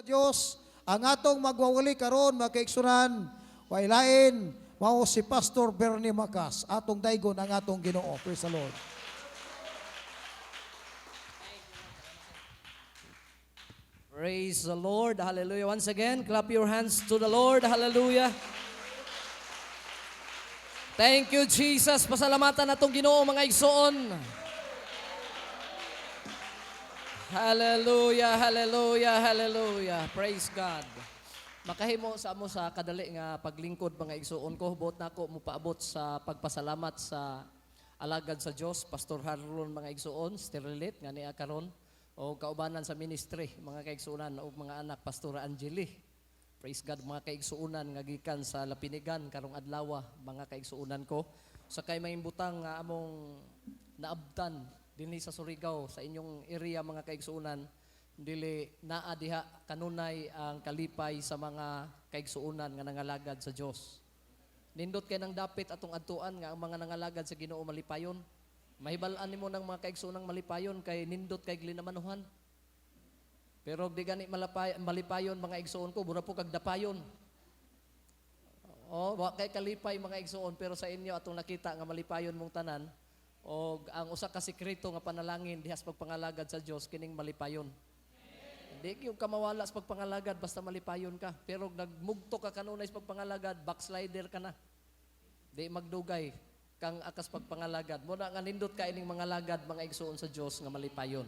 Diyos, ang atong magwawali karon, mga kaigsunan, way lain, mao si Pastor Bernie Macas. Atong daygon ang atong Ginoo. Praise the Lord. Praise the Lord. Hallelujah. Once again, clap your hands to the Lord. Hallelujah. Thank you, Jesus. Pasalamatan natong Ginoo, mga igsoon. Hallelujah, hallelujah, hallelujah. Praise God. Makahimo sa amo sa kadali nga paglingkod, mga igsoon ko. Buot nako mupaabot sa pagpasalamat sa alagad sa Dios, Pastor Harlon, mga igsoon, Sterlit nga niya karon o kaubanan sa ministry, mga kaigsuonan, ug mga anak, Pastora Angeli. Praise God, mga kaigsuonan nga gikan sa Lapinigan karong adlaw, mga kaigsuonan ko. Sa kay maimbutang nga among naabtan dinhi sa Surigao, sa inyong area, mga kaigsuonan, dili naa diha kanunay ang kalipay sa mga kaigsuonan nga nangalagad sa Dios. Nindot kay nang dapit atong adtuan nga ang mga nangalagad sa Ginoo malipayon. Mahibal-an nimo ng mga kaigsuonang malipayon kay nindot kay glinamanuhan. Pero di gani malipayon, mga igsuon ko, mura po kag dapayon. Oh, wa kay kalipay, mga igsuon, pero sa inyo atong nakita nga malipayon mong tanan. Og ang usa ka sekreto nga panalangin diha sa pagpangalagad sa Dios kining malipayon. Di gyud ka mawala sa pagpangalagad basta malipayon ka. Pero nagmugto ka kanunay sa pagpangalagad, backslider ka na. Di magdugay kang akas pagpangalagad. Muna nga nindot ka ining mga lagad, mga igsuon sa Dios, nga malipayon.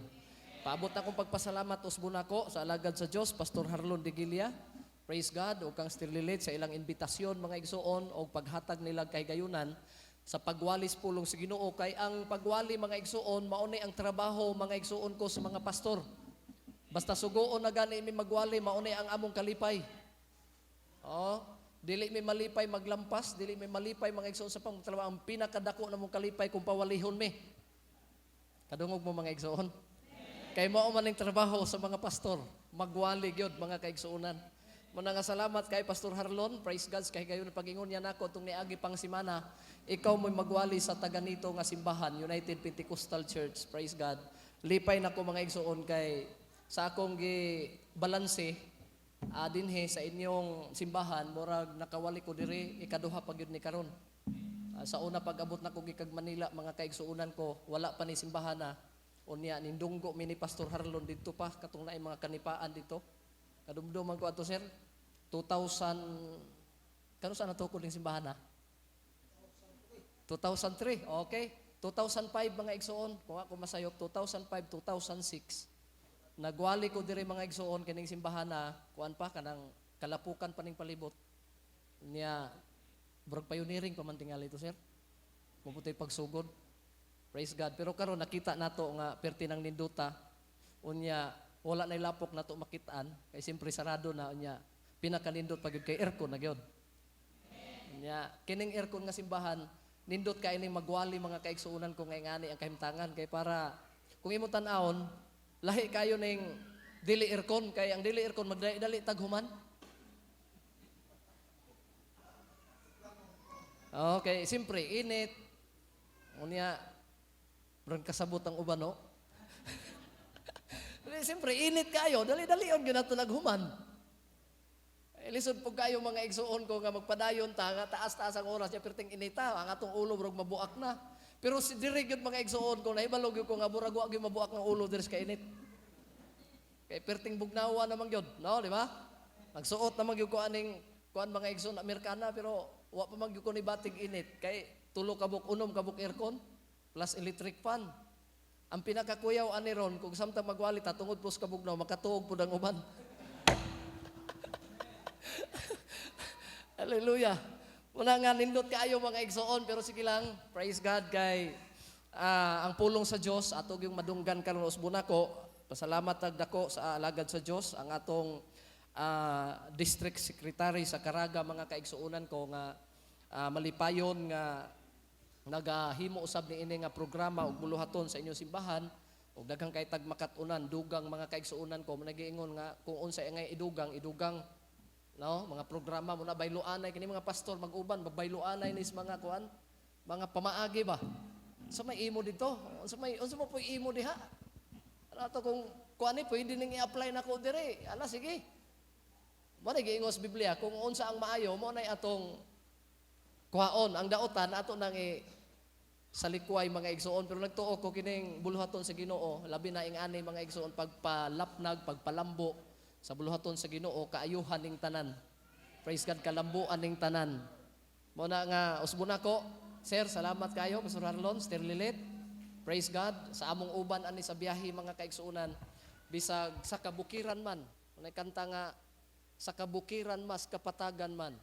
Paabot akong pagpasalamat usbo nako sa alagad sa Dios, Pastor Harlon de Gilia. Praise God ug kang Sterlilit sa ilang imbitasyon, mga igsuon, og paghatag nila kay gayunan sa pagwalis pulong sa Ginoo, kay ang pagwali, mga igsuon, mao ni ang trabaho, mga igsuon ko, sa mga pastor. Basta sugoon na gani mi magwali, mao ni ang among kalipay. Oh, dili mi malipay maglampas, dili mi malipay, mga igsuon, sa pangtrabaho. Ang pinakadako na mong kalipay kung pawalihon mi. Kadungog mo, mga igsuon? Kay mao man ang trabaho sa mga pastor, magwali gyud, mga kaigsuonan. Muna nga salamat kay Pastor Harlon, praise God, kay gayon pag-ingon niya nako tong niagi pang semana, ikaw mo'y magwali sa taga nito nga simbahan, United Pentecostal Church, praise God. Lipay nako, mga igsuon, kay sa akong gi balanse dinhi sa inyong simbahan, murag nakawali ko diri ikaduha pa gyud ni karon. Sa una pag-abot nako gikag Manila, mga kaigsuonan ko, wala pa ni simbahan na. Unya nindunggo mi ni Pastor Harlon didto pa katong naay mga kanipaan dito. Kadumduman ko ato, sir, 2000 kano sa natukod ning simbahan na? 2003, okay. 2005, mga igsuon, kung ako masayop, 2005, 2006. Nagwali ko diri, mga igsuon, kining simbahan na kuan pa, kanang kalapukan pa ning palibot. Niya murag pioneering pa man tingali ito, sir. Mabuti pagsugod. Praise God. Pero karon nakita nato nga perti ng ninduta. Unya wala na lapok nato makitaan kay siyempre sarado na. Unya pinakanindot pa gyud kay aircon na gyud. Unya kining aircon nga simbahan, nindot kay ining magwali, mga kaigsuonan ko, nga ngani ang kahimtangan kay para kung imo tan-awon, lahi kayo ning dili aircon, kay ang dili aircon magdali-dali taghuman. Okay, siyempre init. Unya murag kasabot ang uban, no? Siyempre init kayo, dali-dali on gyud nato naghuman. Eh, lisod po kayo, mga igsuon ko, nga magpadayon ta nga taas-taas ang oras niya, perting inita ang atong ulo, murag mabuak na. Pero si diri gyud, mga igsuon ko, nahibalo gyud ko nga murag wa gyud mabuak ang ulo diri sa kainit. Kay perting bugnawa naman gyud, no, di ba? Nagsuot naman gyud ko aning kuan, mga igsuon, Amerikana, pero wa pa man gyud ko ni batig init kay tulo ka buk, unom ka buk aircon plus electric fan. Ang pinakakuyaw ani ron kung samtang magwali ta tungod pos kabugnaw, makatuog pud ang uban. Hallelujah. Muna nga nindot kaayo, mga igsoon, pero sige lang, praise God kay ang pulong sa Dios ato yung madunggan karon usbo nako. Pasalamat tag dako sa alagad sa Dios, ang atong district secretary sa Caraga, mga kaigsuonan ko, nga malipayon nga nagahimo usab ni ini nga programa ug buluhaton sa inyong simbahan ug daghang kay tag makat-unan, dugang, mga kaigsuonan ko, nagiingon nga kung unsa nga idugang, idugang, no, mga programa mo na bayloanay kini mga pastor mag-uban, bayloanay ni sa mga kuan, mga pamaagi ba sa may imo dito, unsa may, unsa mo po imo diha. Ano ato kung kuan ni pwede ning i-apply nako diri. Ala, sige. Mo na giingon sa Biblia, kung unsa ang maayo, mo na atong kuhaon. Ang daotan ato nang i sa likway, mga igsoon, pero nagtuo ko kining buluhaton sa Ginoo, labi na ing ani, mga igsoon, pagpalapnag, pagpalambo sa buluhaton sa Ginoo, kaayuhan ning tanan. Praise God, kalambuan ning tanan. Mo na nga usbo nako, sir, salamat kayo, Pastor Harlon, Sir Lilit. Praise God sa among uban ani sa biyahe, mga kaigsuonan, bisag sa kabukiran man. May kanta nga sa kabukiran mas kapatagan man.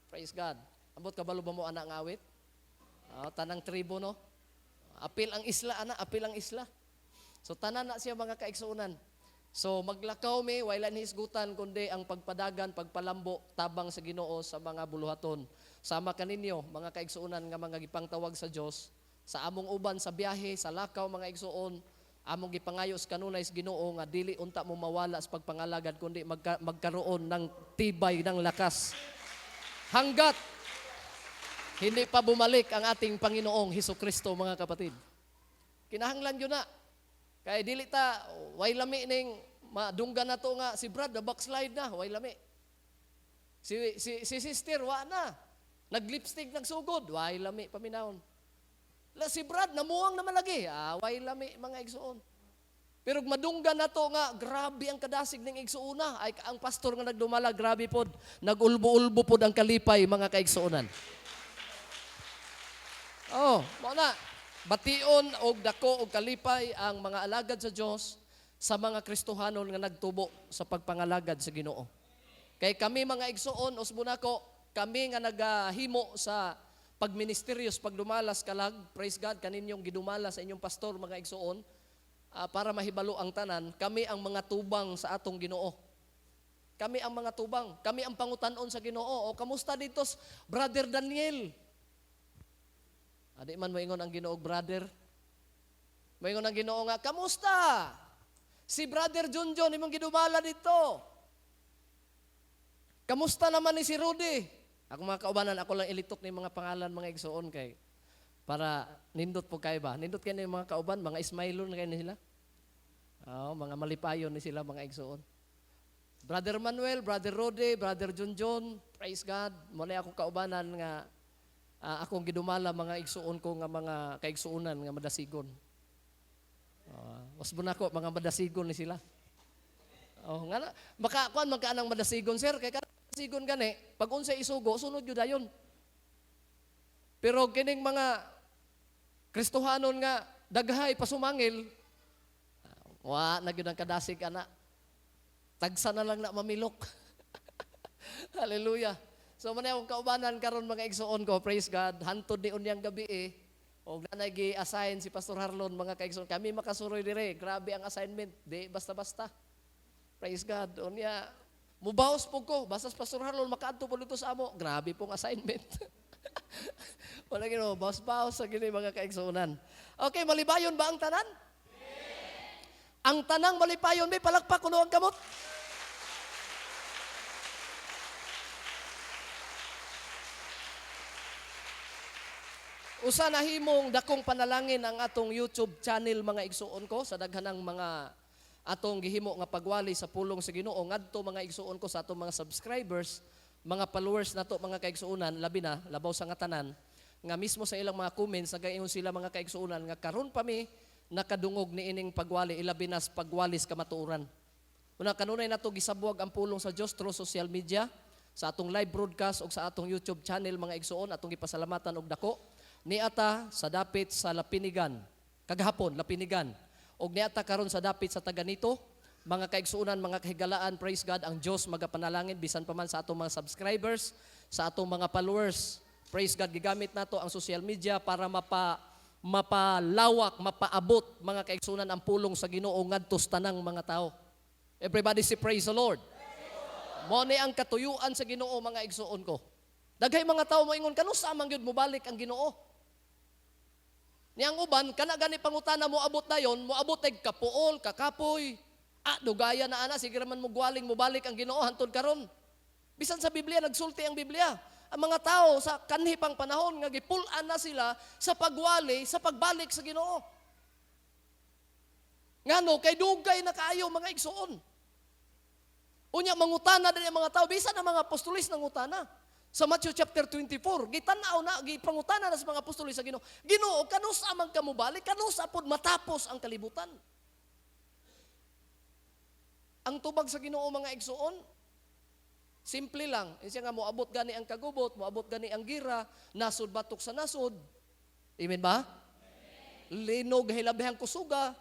Praise God. Ambot, kabalo ba mo ana nga awit? Ah, tanang tribo, no? Apil ang isla ana, apil ang isla. So tanan na siya, mga kaigsuonan. So maglakaw mi, way lain hisgutan kundi ang pagpadagan, pagpalambo, tabang sa Ginoo sa mga buluhaton. Sama kaninyo, mga kaigsuonan nga mga gipangtawag sa Dios, sa among uban sa biyahe, sa lakaw, mga igsuon, among gipangayos kanunay sa Ginoo nga dili unta mo mawala sa pagpangalagad kundi magkaroon ng tibay ng lakas hanggat hindi pa bumalik ang ating Panginoong Hesus Kristo, mga kapatid. Kinahanglan yun na. Kaya dili ta, way lami ning madunggan na to nga si Brad, na backslide na, way lami. Si sister, wa na. Nag-lipstick, nagsugod, way lami paminawon. La si Brad, namuwang naman lagi. Ah, way lami, mga igsuon. Pero madunggan na to nga, grabe ang kadasig ng igsuuna. Ay, ang pastor nga nagdumala, grabe pod. Nagulbo-ulbo pod ang kalipay, mga kaigsuonan. Oh, mao na. Bation og dako og kalipay ang mga alagad sa Dios sa mga Kristohanon nga nagtubo sa pagpangalagad sa Ginoo. Kay kami, mga igsuon, usbo nako, kami nga nagahimo sa pagministeryo, sa pagdumala sa kalag, praise God, kaninyong gidumala sa inyong pastor, mga igsuon, para mahibalo ang tanan, kami ang mga tubang sa atong Ginoo. Kami ang mga tubang. Kami ang pangutanon sa Ginoo. O, kamusta dito, Brother Daniel? Adi man moingon ang Ginoo, brother. Moingon ang Ginoo nga, kamusta? Si Brother Junjun, imong gidumala dito. Kamusta naman ni si Rudy? Ako mga kaubanan, ako lang ilitok ni mga pangalan, mga igsuon, kay para nindot po kayo ba? Nindot kayo ni mga kauban, mga Ismailon kayo ni sila. Oh, mga malipayon ni sila, mga igsuon. Brother Manuel, Brother Rudy, Brother Junjun, praise God. Muna akong kaubanan nga akong gidumala, mga igsuon ko nga mga kaigsuonan nga madasigon. Usbon ako, mga madasigon ni sila. Oh, nga na, maka kuan man ka anang madasigon, sir, kay kada madasigon gani, pag unsay isugo, sunod gyud dayon. Pero kining mga Kristohanon nga daghay pasumangil, wa na gyud ang kadasig ana. Tagsa na lang na mamilok. Hallelujah. So man akong kaubanan karon, mga igsuon ko, praise God, hantod ni unyang gabi eh. Og nanay gi-assign si Pastor Harlon, mga kaigsuon, kami makasuroy dire, grabe ang assignment, di basta-basta. Praise God. Unya, mubaos po ko, basta si Pastor Harlon makaadto po dito sa amo, grabe pong assignment. Wala gino, baos-baos sa gini, mga kaigsuonan. Okay, malibayon ba ang tanan? Ang tanang malipayon, may palakpak kuno ang kamot. Usa na himong dakong panalangin ang atong YouTube channel, mga igsuon ko, sa daghanang mga atong gihimo nga pagwali sa pulong sa Ginoo ngadto, mga igsuon ko, sa atong mga subscribers, mga followers nato, mga kaigsuonan, labi na labaw sa nga tanan nga mismo sa ilang mga comments nagaingon sila, mga kaigsuonan, nga karon pa mi nakadungog ni ining pagwali, ilabi na sa pagwali sa kamatuoran. Una kanunay nato gisabwag ang pulong sa Dios through social media, sa atong live broadcast ug sa atong YouTube channel, mga igsuon, atong gipasalamatan og dako. Niata sa dapit sa Lapinigan kagahapon, Lapinigan, ug niata karon sa dapit sa Taganito, mga kaigsuonan, mga kahigalaan. Praise God, ang Dios magapanalangin bisan pa man sa atong mga subscribers, sa atong mga followers. Praise God, gigamit nato ang social media para mapalawak, mapaabot, mga kaigsuonan, ang pulong sa Ginoo ngadto sa tanang mga tao. Everybody say, "Praise the Lord." Mo ni ang katuyuan sa Ginoo, mga igsuon ko. Daghay mga tao moingon, "Kanus-a man gyud mobalik ang Ginoo?" Niyang uban kana gani pangutana mo abot dayon, moabot ay kapuol, kakapoy. Ah, dugaya na ana, sige raman mo gwaling mobalik ang Ginoo hantod karon. Bisan sa Biblia, nagsulti ang Biblia. Ang mga tao sa kanhi pang panahon nga gipul-an na sila sa pagwali, sa pagbalik sa Ginoo. Ngano kay dugay na kaayo, mga igsoon. Unya mangutana din ang mga tao, bisan ang mga apostolis nangutana. Sa Matthew chapter 24, gitan-aw na, gipangutana na sa mga apostolis sa Ginoo. "Ginoo, kanus-a man ka mobalik? Kanus-a pod matapos ang kalibutan?" Ang tubag sa Ginoo, mga igsoon, simple lang. Siya nga moabot gani ang kagubot, moabot gani ang gira, nasod batok sa nasod. Amen ba? Linog hilabihang kusuga.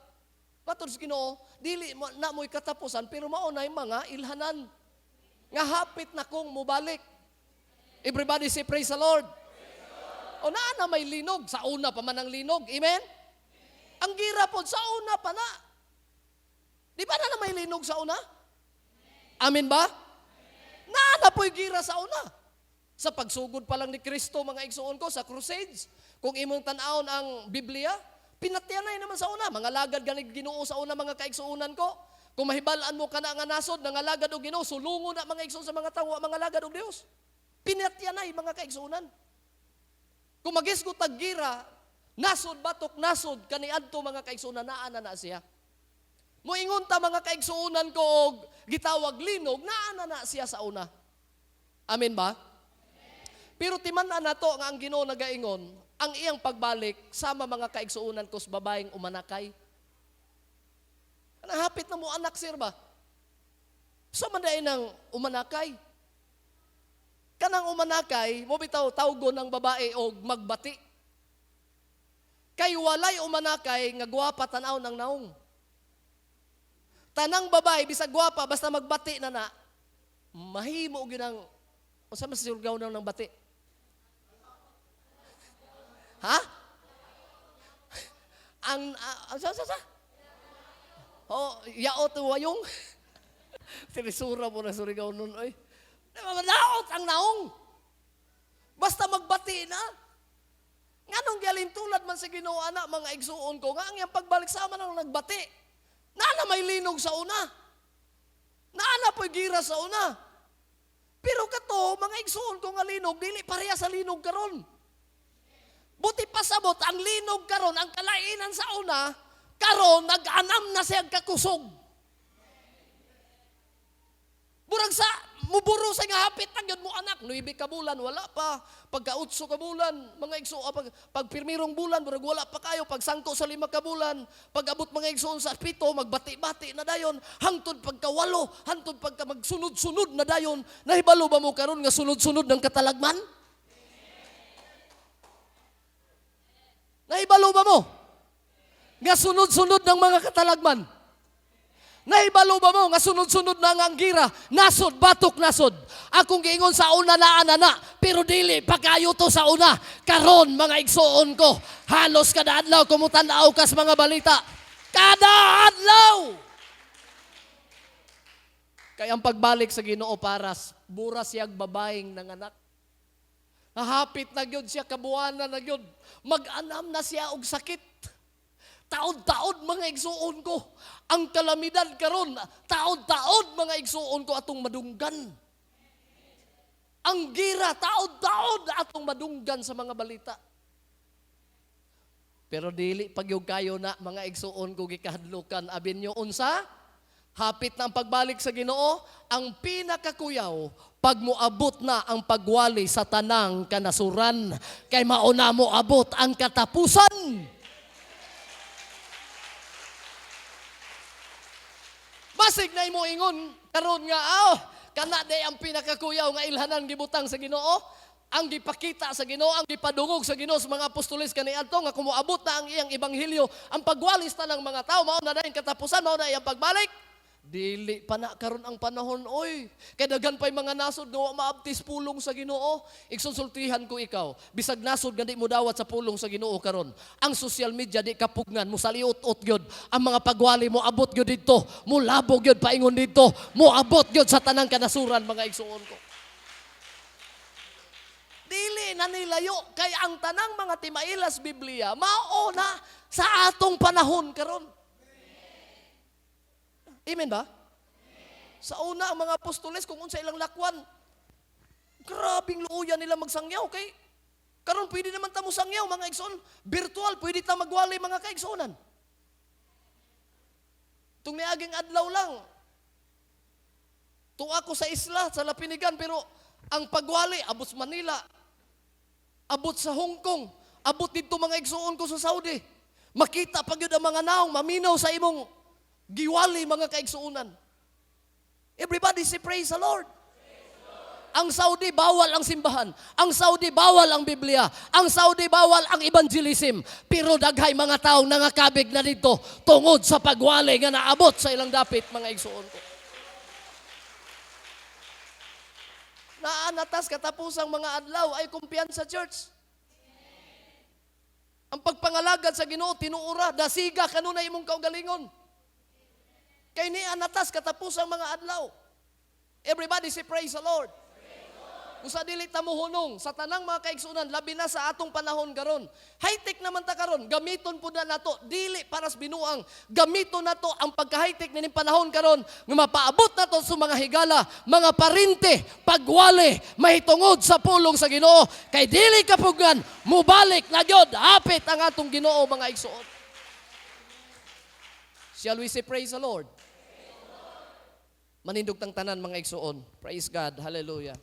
Matod sa Ginoo, dili na mo'y katapusan, pero mao na'y mga ilhanan nga hapit na kong mobalik. Everybody say, "Praise the Lord." O naa na may linog, sa una pa man ang linog. Amen? Ang gira pod sa una pa na. Di ba na may linog sa una? Amen ba? Naa na po'y gira sa una. Sa pagsugod pa lang ni Kristo, mga igsoon ko, sa Crusades, kung imong tan-awon ang Biblia, pinatyanay naman sa una. Mga lagad ganig Ginoo sa una, mga kaigsuonan ko. Kung mahibalaan mo kana nga nasod, nangalagad og Ginoo, sulungo na, mga igsoon, sa mga tawo, mga lagad og Dios. Pinatyanay, mga kaigsuonan. Kung magisgot tag gira, nasod batok nasod kaniadto, mga kaigsuonan, naa na na siya. Moingon ta, mga kaigsuonan ko, og gitawag linog, naa na na siya sa una. Amen ba? Pero timan-an nato nga ang Ginoo nagaingon, ang iyang pagbalik sama, mga kaigsuonan ko, sa babaeng umanakay. Nahapit na mo anak, sir ba? Sa man ng umanakay. Kanang umanakay, mo bitaw tawgon ng babae og magbati. Kay walay umanakay nga gwapa tan-aw ng naong. Tanang babae bisag gwapa, basta magbati na na, mahimo gyud ang unsa man sa Surigao ng bati? Ha? Ang sa sa sa? Oh, yaot wayong. Tinisura mo na Surigao nun oy. Naot ang naong. Basta magbati na. Nganong gialin tulad man sa Ginoo ana, mga igsuon ko, nga ang iyang pagbalik sama nang nagbati. Naa na may linog sa una. Naa na po'y gira sa una. Pero kato, mga igsuon ko, nga linog, dili pareha sa linog karon. Buti pasabot, ang linog karon, ang kalainan sa una, karon nag-anam na siya kakusog. Murag sa muburo sa nga hapit na gyud mo anak, 9 ka bulan wala pa, pagka 8 ka bulan, mga igsoon, pag pirmirong bulan murag wala pa kayo, pag sangko sa 5 ka bulan, pag abot, mga igsoon, sa 7, magbati-bati na dayon, hangtod pagka 8, hangtod pagka magsunod-sunod na dayon. Nahibalo ba mo karon nga sunod-sunod ng katalagman? Nahibalo ba mo nga sunod-sunod ng mga katalagman? Nahibalo ba mo nga sunod-sunod na nga ang gira? Nasod, batok nasod. Akong giingon sa una na ana, pero dili pa kayo to sa una. Karon, mga igsuon ko, halos kada adlaw kumutan-aw kas mga balita. Kada adlaw. Kaya ang pagbalik sa Ginoo paras, bura siyag babaeng nanganak. Nahapit na gyud siya, kabuwanan na gyud. Mag-anam na siya og sakit. Taod-taod, mga igsuon ko. Ang kalamidad karon, taod-taod, mga igsuon ko, atong madunggan. Ang gira, taod-taod atong madunggan sa mga balita. Pero dili pagyug kayo na, mga igsuon ko, gikahadlukan abin nyo unsa? Hapit na ang pagbalik sa Ginoo, ang pinakakuyaw pag moabot na ang pagwali sa tanang kanasuran, kay mauna mo abot ang katapusan. Basig na imo ingon karon nga oh, kana day ang pinakakuyaw nga ilhanan gibutang sa Ginoo, ang gipakita sa Ginoo, ang gipadungog sa Ginoo sa mga apostoles kaniadto nga kung moabot na ang iyang ebanghelyo, ang pagwalis ta ng mga tao, mao na dayon katapusan, mao na iyang pagbalik. Dili pa na karon ang panahon oy. Kay daghan pa'y mga nasod nga wa maabtis pulong sa Ginoo. Igsusultihan ko ikaw, bisag nasod nga di mo dawat sa pulong sa Ginoo karon. Ang social media di kapugnan, mo saliut-ut gyud. Ang mga pagwali mo abot gyud didto, mo labog gyud paingon didto, mo abot gyud sa tanang kanasuran, mga igsuon ko. Dili na nilayo kay ang tanang mga timailas Biblia mao na sa atong panahon karon. Amen ba? Sa una, ang mga apostoles, kung unsa ilang lakwan, grabing luuyan nila magsangyaw. Kay karon pwede naman ta mo sangyaw, mga igsoon. Virtual, pwede ta magwali, mga kaigsuonan. Tung niaging adlaw lang, tuwa ko sa isla, sa Lapinigan, pero ang pagwali, abot sa Manila, abot sa Hong Kong, abot dito mga igsuon ko sa Saudi. Makita pa gyud ang mga naong, maminaw sa imong giwali, mga kaigsuonan. Everybody say, "Praise the Lord." Ang Saudi, bawal ang simbahan. Ang Saudi, bawal ang Biblia. Ang Saudi, bawal ang evangelism. Pero daghay mga tao nangakabig na dito tungod sa pagwali nga naabot sa ilang dapit, mga igsuon ko. Naa na tas katapusang mga adlaw ay kumpiyansa, church. Ang pagpangalagad sa Ginoo tinuora, dasiga kanunay imong kaugalingon. Kay naa na tas katapusang mga adlaw. Everybody say, "Praise the Lord." Kung sa dili ta mohunong sa tanang mga kaigsunan, labi na sa atong panahon karon. High-tech naman ta karon, gamiton pud na nato, dili para sa binuang, gamiton nato ang pagka-high-tech nining panahon karon nga mapaabot nato sa mga higala, mga parinte, pagwali mahitungod sa pulong sa Ginoo, kay dili kapugan mubalik na gyud hapit ang atong Ginoo, mga igsuon. Shall we say, "Praise the Lord"? Manindog tang tanan, mga igsuon. Praise God. Hallelujah.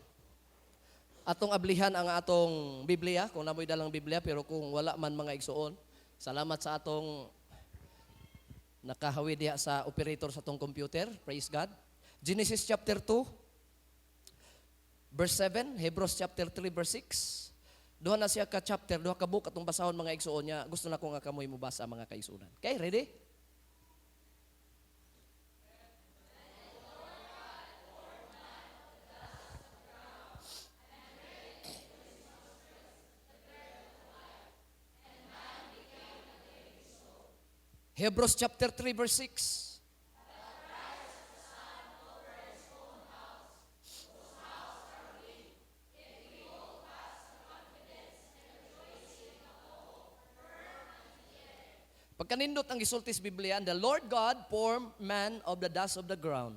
Atong ablihan ang atong Biblia kung naa moy dalang Biblia, pero kung wala man, mga igsuon, salamat sa atong nakahawi diha sa operator sa atong computer. Praise God. Genesis chapter 2 verse 7, Hebrews chapter 3 verse 6. Duha na siya ka chapter, duha ka book atong basahon, mga igsuon niya. Gusto na ko nga kamoy mobasa, mga kaigsuonan. Okay, ready? Hebrews chapter 3 verse 6. Pagkanindot ang gisulti sa Biblia, "The Lord God formed man of the dust of the ground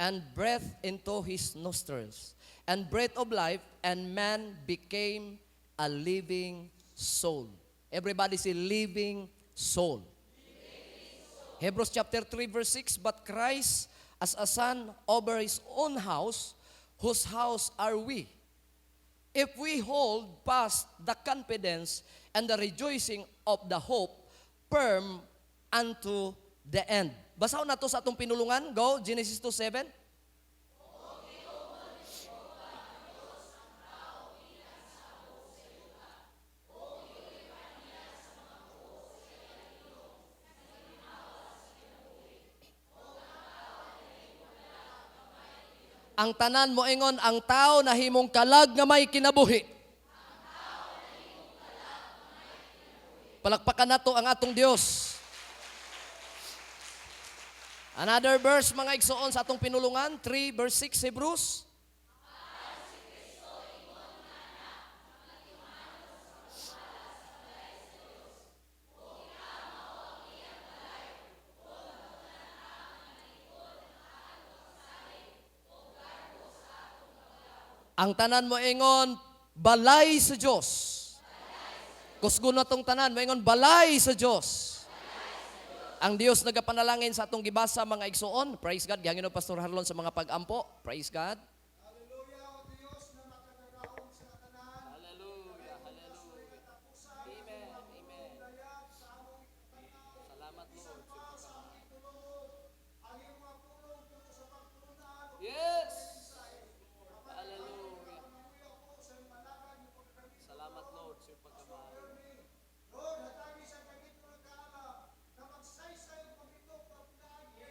and breathed into his nostrils and breath of life, and man became a living soul." Everybody say, "Living soul." Hebrews chapter 3 verse 6, "But Christ as a son over his own house, whose house are we, if we hold fast the confidence and the rejoicing of the hope firm unto the end." Basahon nato sa atong pinulungan. Go, Genesis 2:7. Ang tanan mo ingon, "Ang tao nahimong kalag nga may kinabuhi." Palakpakan nato ang atong Dios. Another verse, mga igsoon, sa atong pinulungan, 3 verse 6, Hebrews. Ang tanan mo ingon, "Balay sa Dios." Kusgon na tong tanan, moingon, "Balay sa Dios." Ang Dios nagapanalangin sa atong gibasa, mga igsoon. Praise God. Gihangin Pastor Harlon sa mga pag-ampo. Praise God. Hallelujah, O Dios na makagagahom sa tanan. Hallelujah. Hallelujah. Amen. Amen. Salamat, Lord. Ang iyong mga pulong tungkol sa pagtulunan. Yes. Hallelujah. Salamat, Lord, sa iyong pagkamahal. Lord, hatagi sa kagito ng kaalam na magsaysay ang pagito ng pinaagi.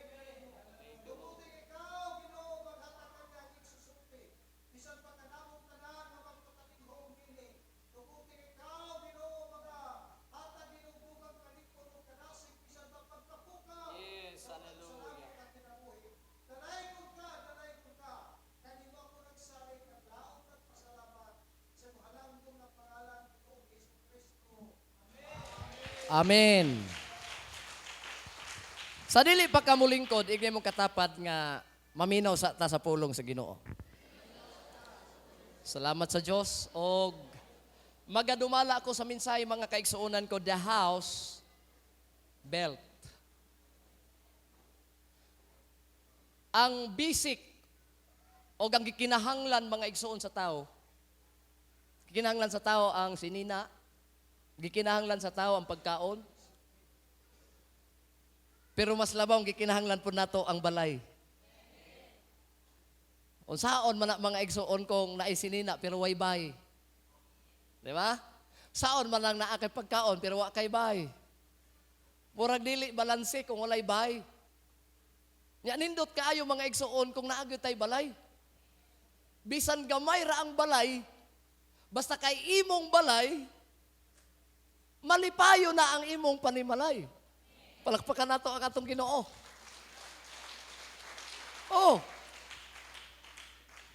Tumuti ikaw, Ginoo, maghatag kanya ang isusulti. Bisan pa kanamong tanan nga magpakatinghong kini. Tumuti ikaw, Ginoo, mga hatag inubugang kalikon o kanasig bisan pa pagkapukaw. Yes, hallelujah. Kinabuhi. Dalaygon ka, dalaygon ka. Kanimo ako nagsalig, naglaom, nagpasalamat sa mahalanggong nga pangalan, Ginoong Hesus Kristo. Amen. Sa dili pa ka mulingkod, igni mong katapad nga maminaw sa ta sa pulong sa Ginoo. Salamat sa Dios og magadumala ako sa mensahe, mga kaigsuonan ko, the house belt. Ang basic o ang gikinahanglan, mga igsoon, sa tao. Gikinahanglan sa tao ang sinina, gikinahanglan sa tao ang pagkaon. Pero mas labaw ang gikinahanglan po nato ang balay. Unsaon man na, mga igsoon, kung naay sinina pero way bay? Di ba? Saon man lang naa kay pagkaon pero wa kay bay? Murag dili balanse kung walay bay. Nya nindot kaayo, mga igsoon, kung naa gyud tay balay. Bisan gamay ra ang balay, basta kay imong balay, malipayo na ang imong panimalay. Palakpakan nato ang atong Ginoo. Oh.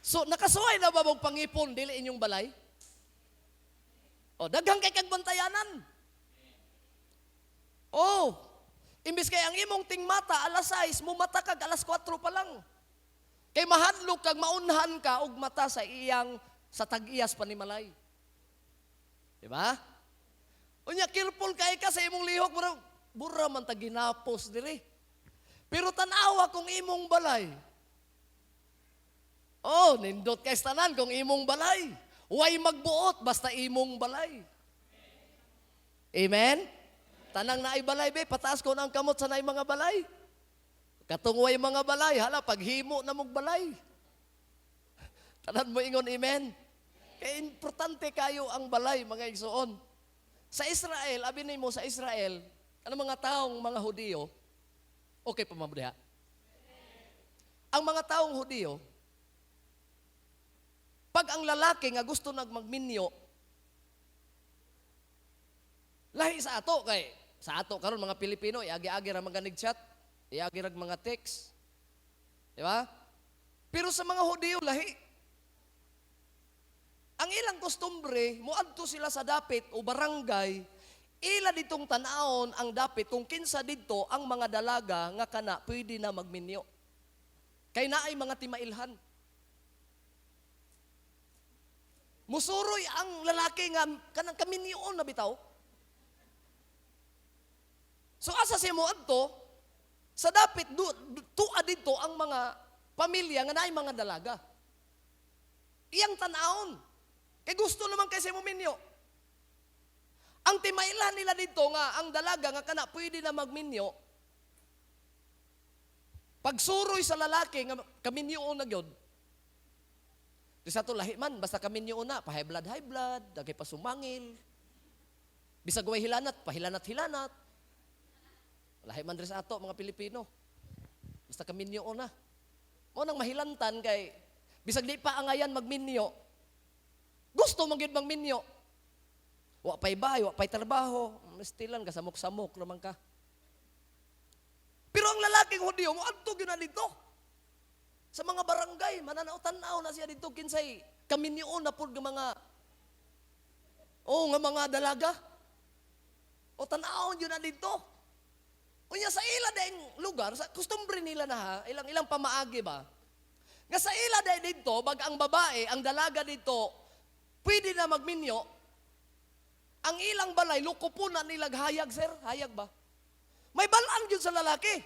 So nakasuway na ba mong pangipon dili inyong balay? Oh, daghang kay kag bantayanan. Oh, imbis kay ang imong tingmata alas 6, mumata kag alas 4 pa lang. Kay mahadlok kag maunhan ka og mata sa iyang sa tag-iyas panimalay. Di ba? Unya careful kay ka sa imong lihok, mura bura man ta ginapos diri. Pero tan-awa kung imong balay. Oh, nindot kay tanan kung imong balay. Way magbuot basta imong balay. Amen? Tanang naay balay be, pataas ko ang kamot sa naay mga balay. Katong way mga balay, hala paghimo na mog balay. Tanan mo ingon amen. Kay importante kayo ang balay, mga igsoon. Sa Israel, abi nimo sa Israel, ano mga taong mga Hudiyo, okay pa man diha? Ang mga taong Hudiyo, pag ang lalaki nga gusto nagmagminyo, lahi sa ato kay sa ato karon mga Pilipino iagi-agi ra mga chat, iagi ra mga text. Di ba? Pero sa mga Hudiyo, lahi. Ang ilang kostumbre, moadto sila sa dapit o barangay, ila ditong tan-awon ang dapit kung kinsa didto ang mga dalaga nga kana pwede na magminyo. Kay naay mga timailhan. Musuroy ang lalaki nga kanang kaminyoon na bitaw. So asa siya mo adto? Sa dapit tua didto ang mga pamilya nga naay mga dalaga. Iyang tan-awon. Kay gusto naman kay siya mominyo. Ang timailan nila dito nga ang dalaga nga kana pwede na magminyo. Pagsuroy sa lalaki nga kaminyoon na gyud. Di sa to lahi man basta kaminyoon na, pa high blood high blood, dagay pa sumangil. Bisag way hilanat, pahilanat hilanat. Lahi man diri sa ato mga Pilipino. Basta kaminyoon na. Mo nang mahilantan kay bisag di pa angayan magminyo. Gusto man gyud magminyo. Wa pay bahay, wa pay trabaho, stilan ka samok-samok naman ka. Pero ang lalaking Hudyo mo adto gyud na dito. Sa mga barangay, mananaw tan-aw na siya dito kinsay kaminyoon na pud nga mga oh nga mga dalaga. O tan-awon gyud na dito. Unya sa ila ding lugar, sa kostumbre nila na ha, ilang ilang pamaagi ba? Nga sa ila dahil dito, bag ang babae, ang dalaga dito, pwede na magminyo, ang ilang balay, luko po na nila hayag, sir. Hayag ba? May balaan yun sa lalaki.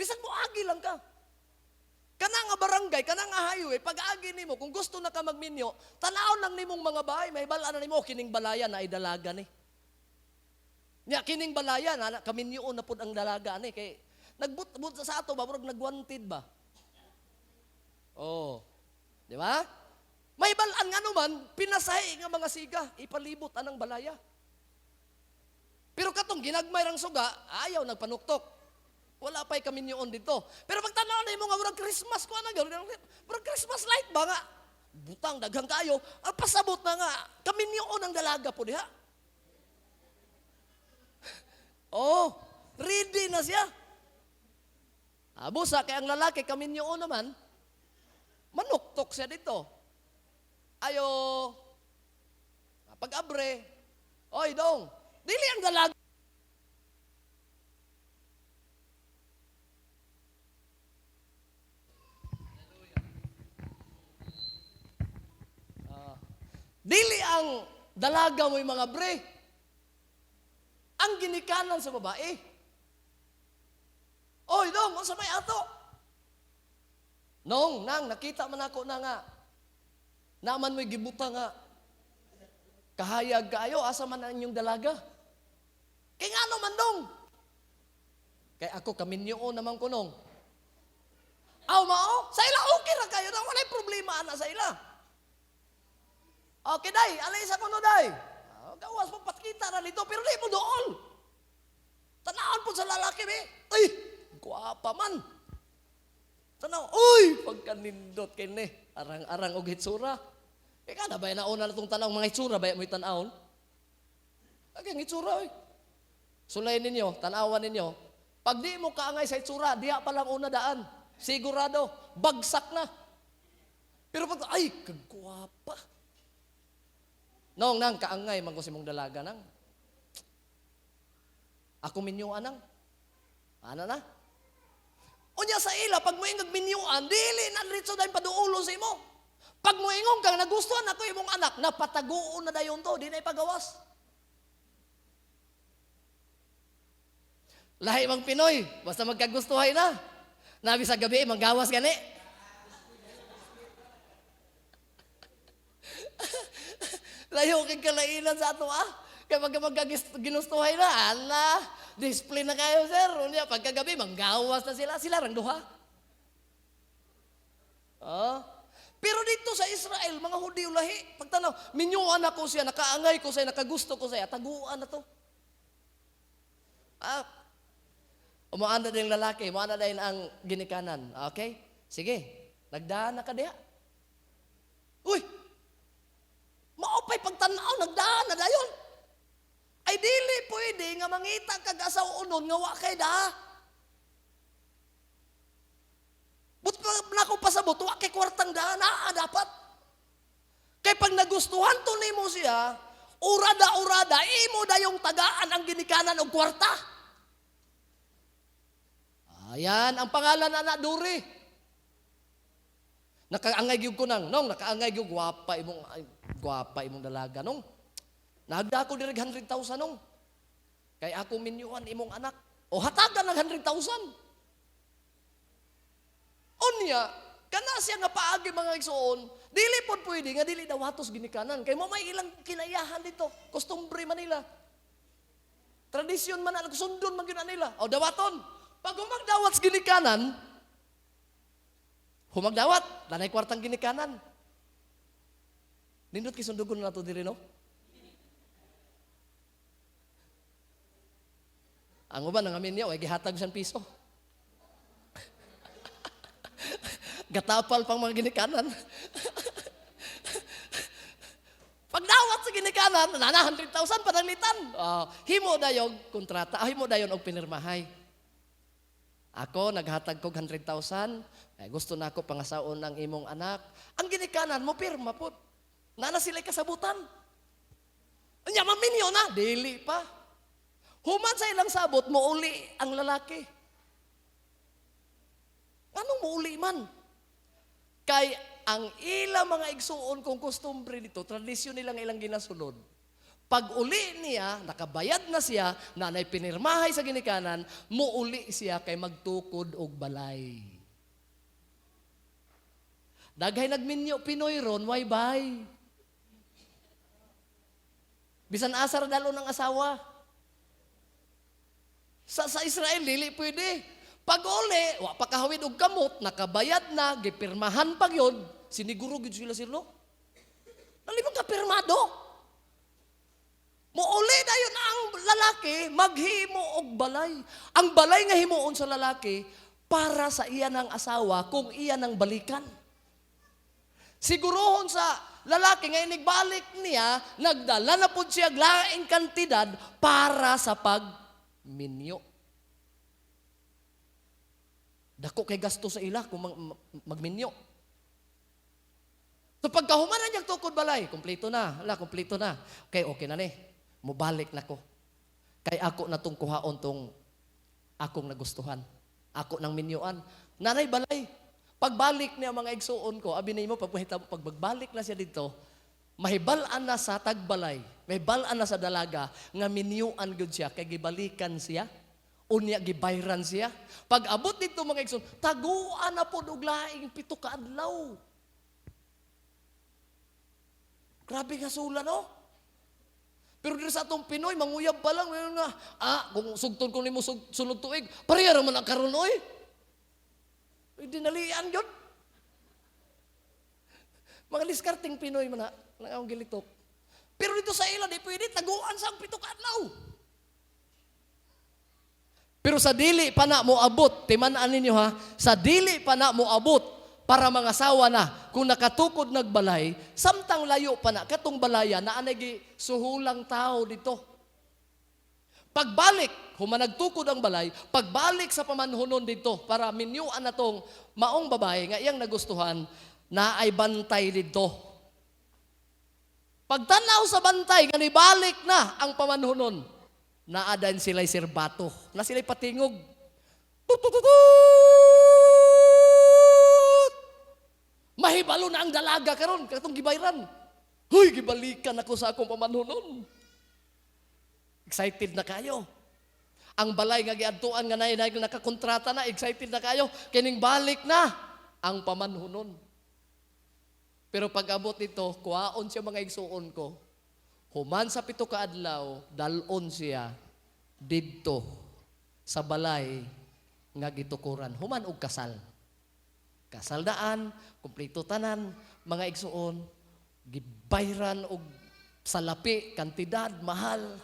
Bisan mo agi lang ka. Kana nga barangay, kana nga highway, pag agi nimo, kung gusto na ka magminyo, tanaw lang nimong mga bahay, may balaan na nimo, oh, kining balaya na ay dalaga ni. Nya kining balaya na kaminyoon na pud ang dalaga ani kay nagbut sa ato ba murag nagwanted ba? Oh. Di ba? May balaan nga naman, pinasahi nga mga siga, ipalibot anang balaya. Pero katong ginagmay rang suga, ayaw nagpanuktok. Wala pa'y kaminyoon dito. Pero pag tanaw na mo nga murag Christmas ko ana murag Christmas light ba nga? Butang daghang kayo, ang pasabot na nga kaminyoon ang dalaga po diha. Oh, ready na siya. Abusa kay ang lalaki kaminyoon naman, manuktok siya dito. Ayo, pag-abre, oy dong, dili ang dalaga. Dili ang dalaga mo'y mga bre. Ang ginikanan sa babae. Oy, dong, unsa may ato? Nong, nang, nakita man ako na nga. Naman mo'y gibuta nga. Kahayag kaayo, asa man ang inyong dalaga? Kay ngano man dong? Kay ako, kaminyo naman ko nong. Aw, mao? Sa ila, okay ra kayo na. Walay problema ana sa ila. Okay, day. Alay sa kuno, day. Ah, gawas mo, patkita na nito, pero di mo dool. Tanawon po sa lalaki, be. Ay, guwapa man. Tanaw, uy, pagkanindot kini. Arang-arang og hitsura. Ika na ba nauna na itong tanaw mga hitsura, ba mo'y tanawon? Agay, hitsura, oy. Sulay ninyo, tanawan ninyo. Pag di mo kaangay sa hitsura, diha pa lang una daan. Sigurado, bagsak na. Pero pag, ay, kagwapa. Nong, nang, kaangay, man ko si mong dalaga, nang. Ako minyuan, nang. Ana na? Unya sa ila, pag moingag minyuan, dili na diretso dahil paduulo sa imo. Pag moingon kang nagustuhan ako imong anak, napataguon na dayon to, di na ipagawas. Lahi mang Pinoy, basta magkagustuhay na. Nabi sa gabi, manggawas gani. Layo kay kalainan sa ato ah. Kaya pag magkaginustuhay na, ala, display na kayo, sir. Unya, pagkagabi, manggawas na sila. Sila rang duha. Ah. Pero dito sa Israel, mga Hudiyo lahi, pagtanaw, minyuan ako siya, nakaangay ko siya, nakagusto ko siya, taguan na to. Ah, umuana din lalaki, umuana din ang ginikanan. Okay? Sige, nagdaan na ka diha. Uy! Maupay pagtanaw, nagdaan na dayon. Ay dili pwede nga mangita kag asaw-unon nga wa kay da. But na ko pasabot, wa kay kwartang da, naa dapat. Kay pag nagustuhan to nimo siya, urada-urada, imo dayong tagaan ang ginikanan og kwarta. Ayan, ang pangalan na na, Duri. Nakaangay gyud ko nang, nong, nakaangay gyud, gwapa imong, ay, gwapa imong dalaga, nong. Nagda ko diri 100,000, nong. Kay ako minyuan imong anak. O hatagan ng 100,000. Unya, kana siya nga paagi mga igsoon, dili pod pwede nga dili dawatos ginikanan. Kay mo may ilang kinayahan dito, kostumbre man nila. Tradisyon man na, sundon man gyud na nila. O dawaton. Pag humagdawat sa ginikanan, humagdawat, lanay kwartang ginikanan. Nindot kay sundugon na nato diri, no? Ang uban ang amin niya, ay gihatag siyang piso. Gatapal pang mga ginikanan. Pagdawat sa ginikanan, nana 100,000 pananglitan. Himo dayon kontrata, himo dayon og pinirmahay. Ako naghatag kog 100,000, ay gusto na ako pangasaon ang imong anak. Ang ginikanan mo pirma pud. Nana sila kasabutan. Nya maminyo na, dili pa. Human sa ilang sabot, muuli ang lalaki. Anong muuli man? Kay ang ilang mga igsuon kung kostumbre dito, tradisyon nilang ilang ginasunod. Pag uli niya, nakabayad na siya, nanay pinirmahay sa ginikanan, muuli siya kay magtukod og balay. Daghay nagminyo Pinoy ron, why bay? Bisan asar dalo ng asawa. Sa Israel, dili pwede. Pag uli, wa pa kahawid og kamot, nakabayad na, gipirmahan pa gyud, siniguro gyud sila silo. Nalimang ka pirmado. Muuli dayon ang lalaki, maghimo og balay. Ang balay nga himuon sa lalaki, para sa iya ng asawa, kung iya ng balikan. Siguruhon sa lalaki nga inigbalik niya, nagdala na pud siya laing kantidad para sa pagminyo. Dako kay gasto sa ila kung magminyo. So pagkahuman na niyang tukod balay, kompleto na. Hala, kompleto na. Okay, okay na ni. Mubalik na ko. Kay ako na tong kuhaon tong akong nagustuhan. Ako nang minyuan. Nanay balay. Pagbalik niya mga igsuon ko, abi nimo pagpahita mo, pag magbalik na siya dito, mahibal-an na sa tagbalay, mahibal-an na sa dalaga, nga minyuan gud siya, kay gibalikan siya. Unya gibayran siya. Pag abot dito, mga igsoon, taguan na po og laing 7 ka adlaw. Grabe nga sula, no? Pero diri sa atong Pinoy, manguyab pa lang, meron nga, kung sugton ko nimo sunod tuig, pareha ra man ang karon oy. Uy, dinalian yun. Mga diskarting Pinoy man na, nang akong gilitok. Pero dito sa ila, di pwede, taguan sa 7 ka adlaw. Pero sa dili pa na mo abot, timan-an ninyo ha, sa dili pa na mo abot para mangasawa na, kung nakatukod nagbalay, samtang layo pa na, katong balaya, na anay suhulang tao dito. Pagbalik, human nagtukod ang balay, pagbalik sa pamanhunon dito, para minyuan na tong maong babae nga iyang nagustuhan, na ay bantay dito. Pagtanaw sa bantay, nga nibalik na ang pamanhunon, naa dan sila'y sirbato, na sila'y patingog. Tut, tut, tut, tut! Mahibalo na ang dalaga karon katong gibayran. Huy, gibalikan ako sa akong pamanhunon. Excited na kayo. Ang balay nga giadtuan nga nay nakakontrata na, excited na kayo. Kining balik na ang pamanhunon. Pero pag abot nito, kuhaon siya, mga igsuon ko. Human sa 7 ka adlaw, dalon siya didto sa balay nga gitukuran. Human og kasal. Kasal daan, kumpleto tanan, mga igsuon, gibayran og salapi, kantidad, mahal,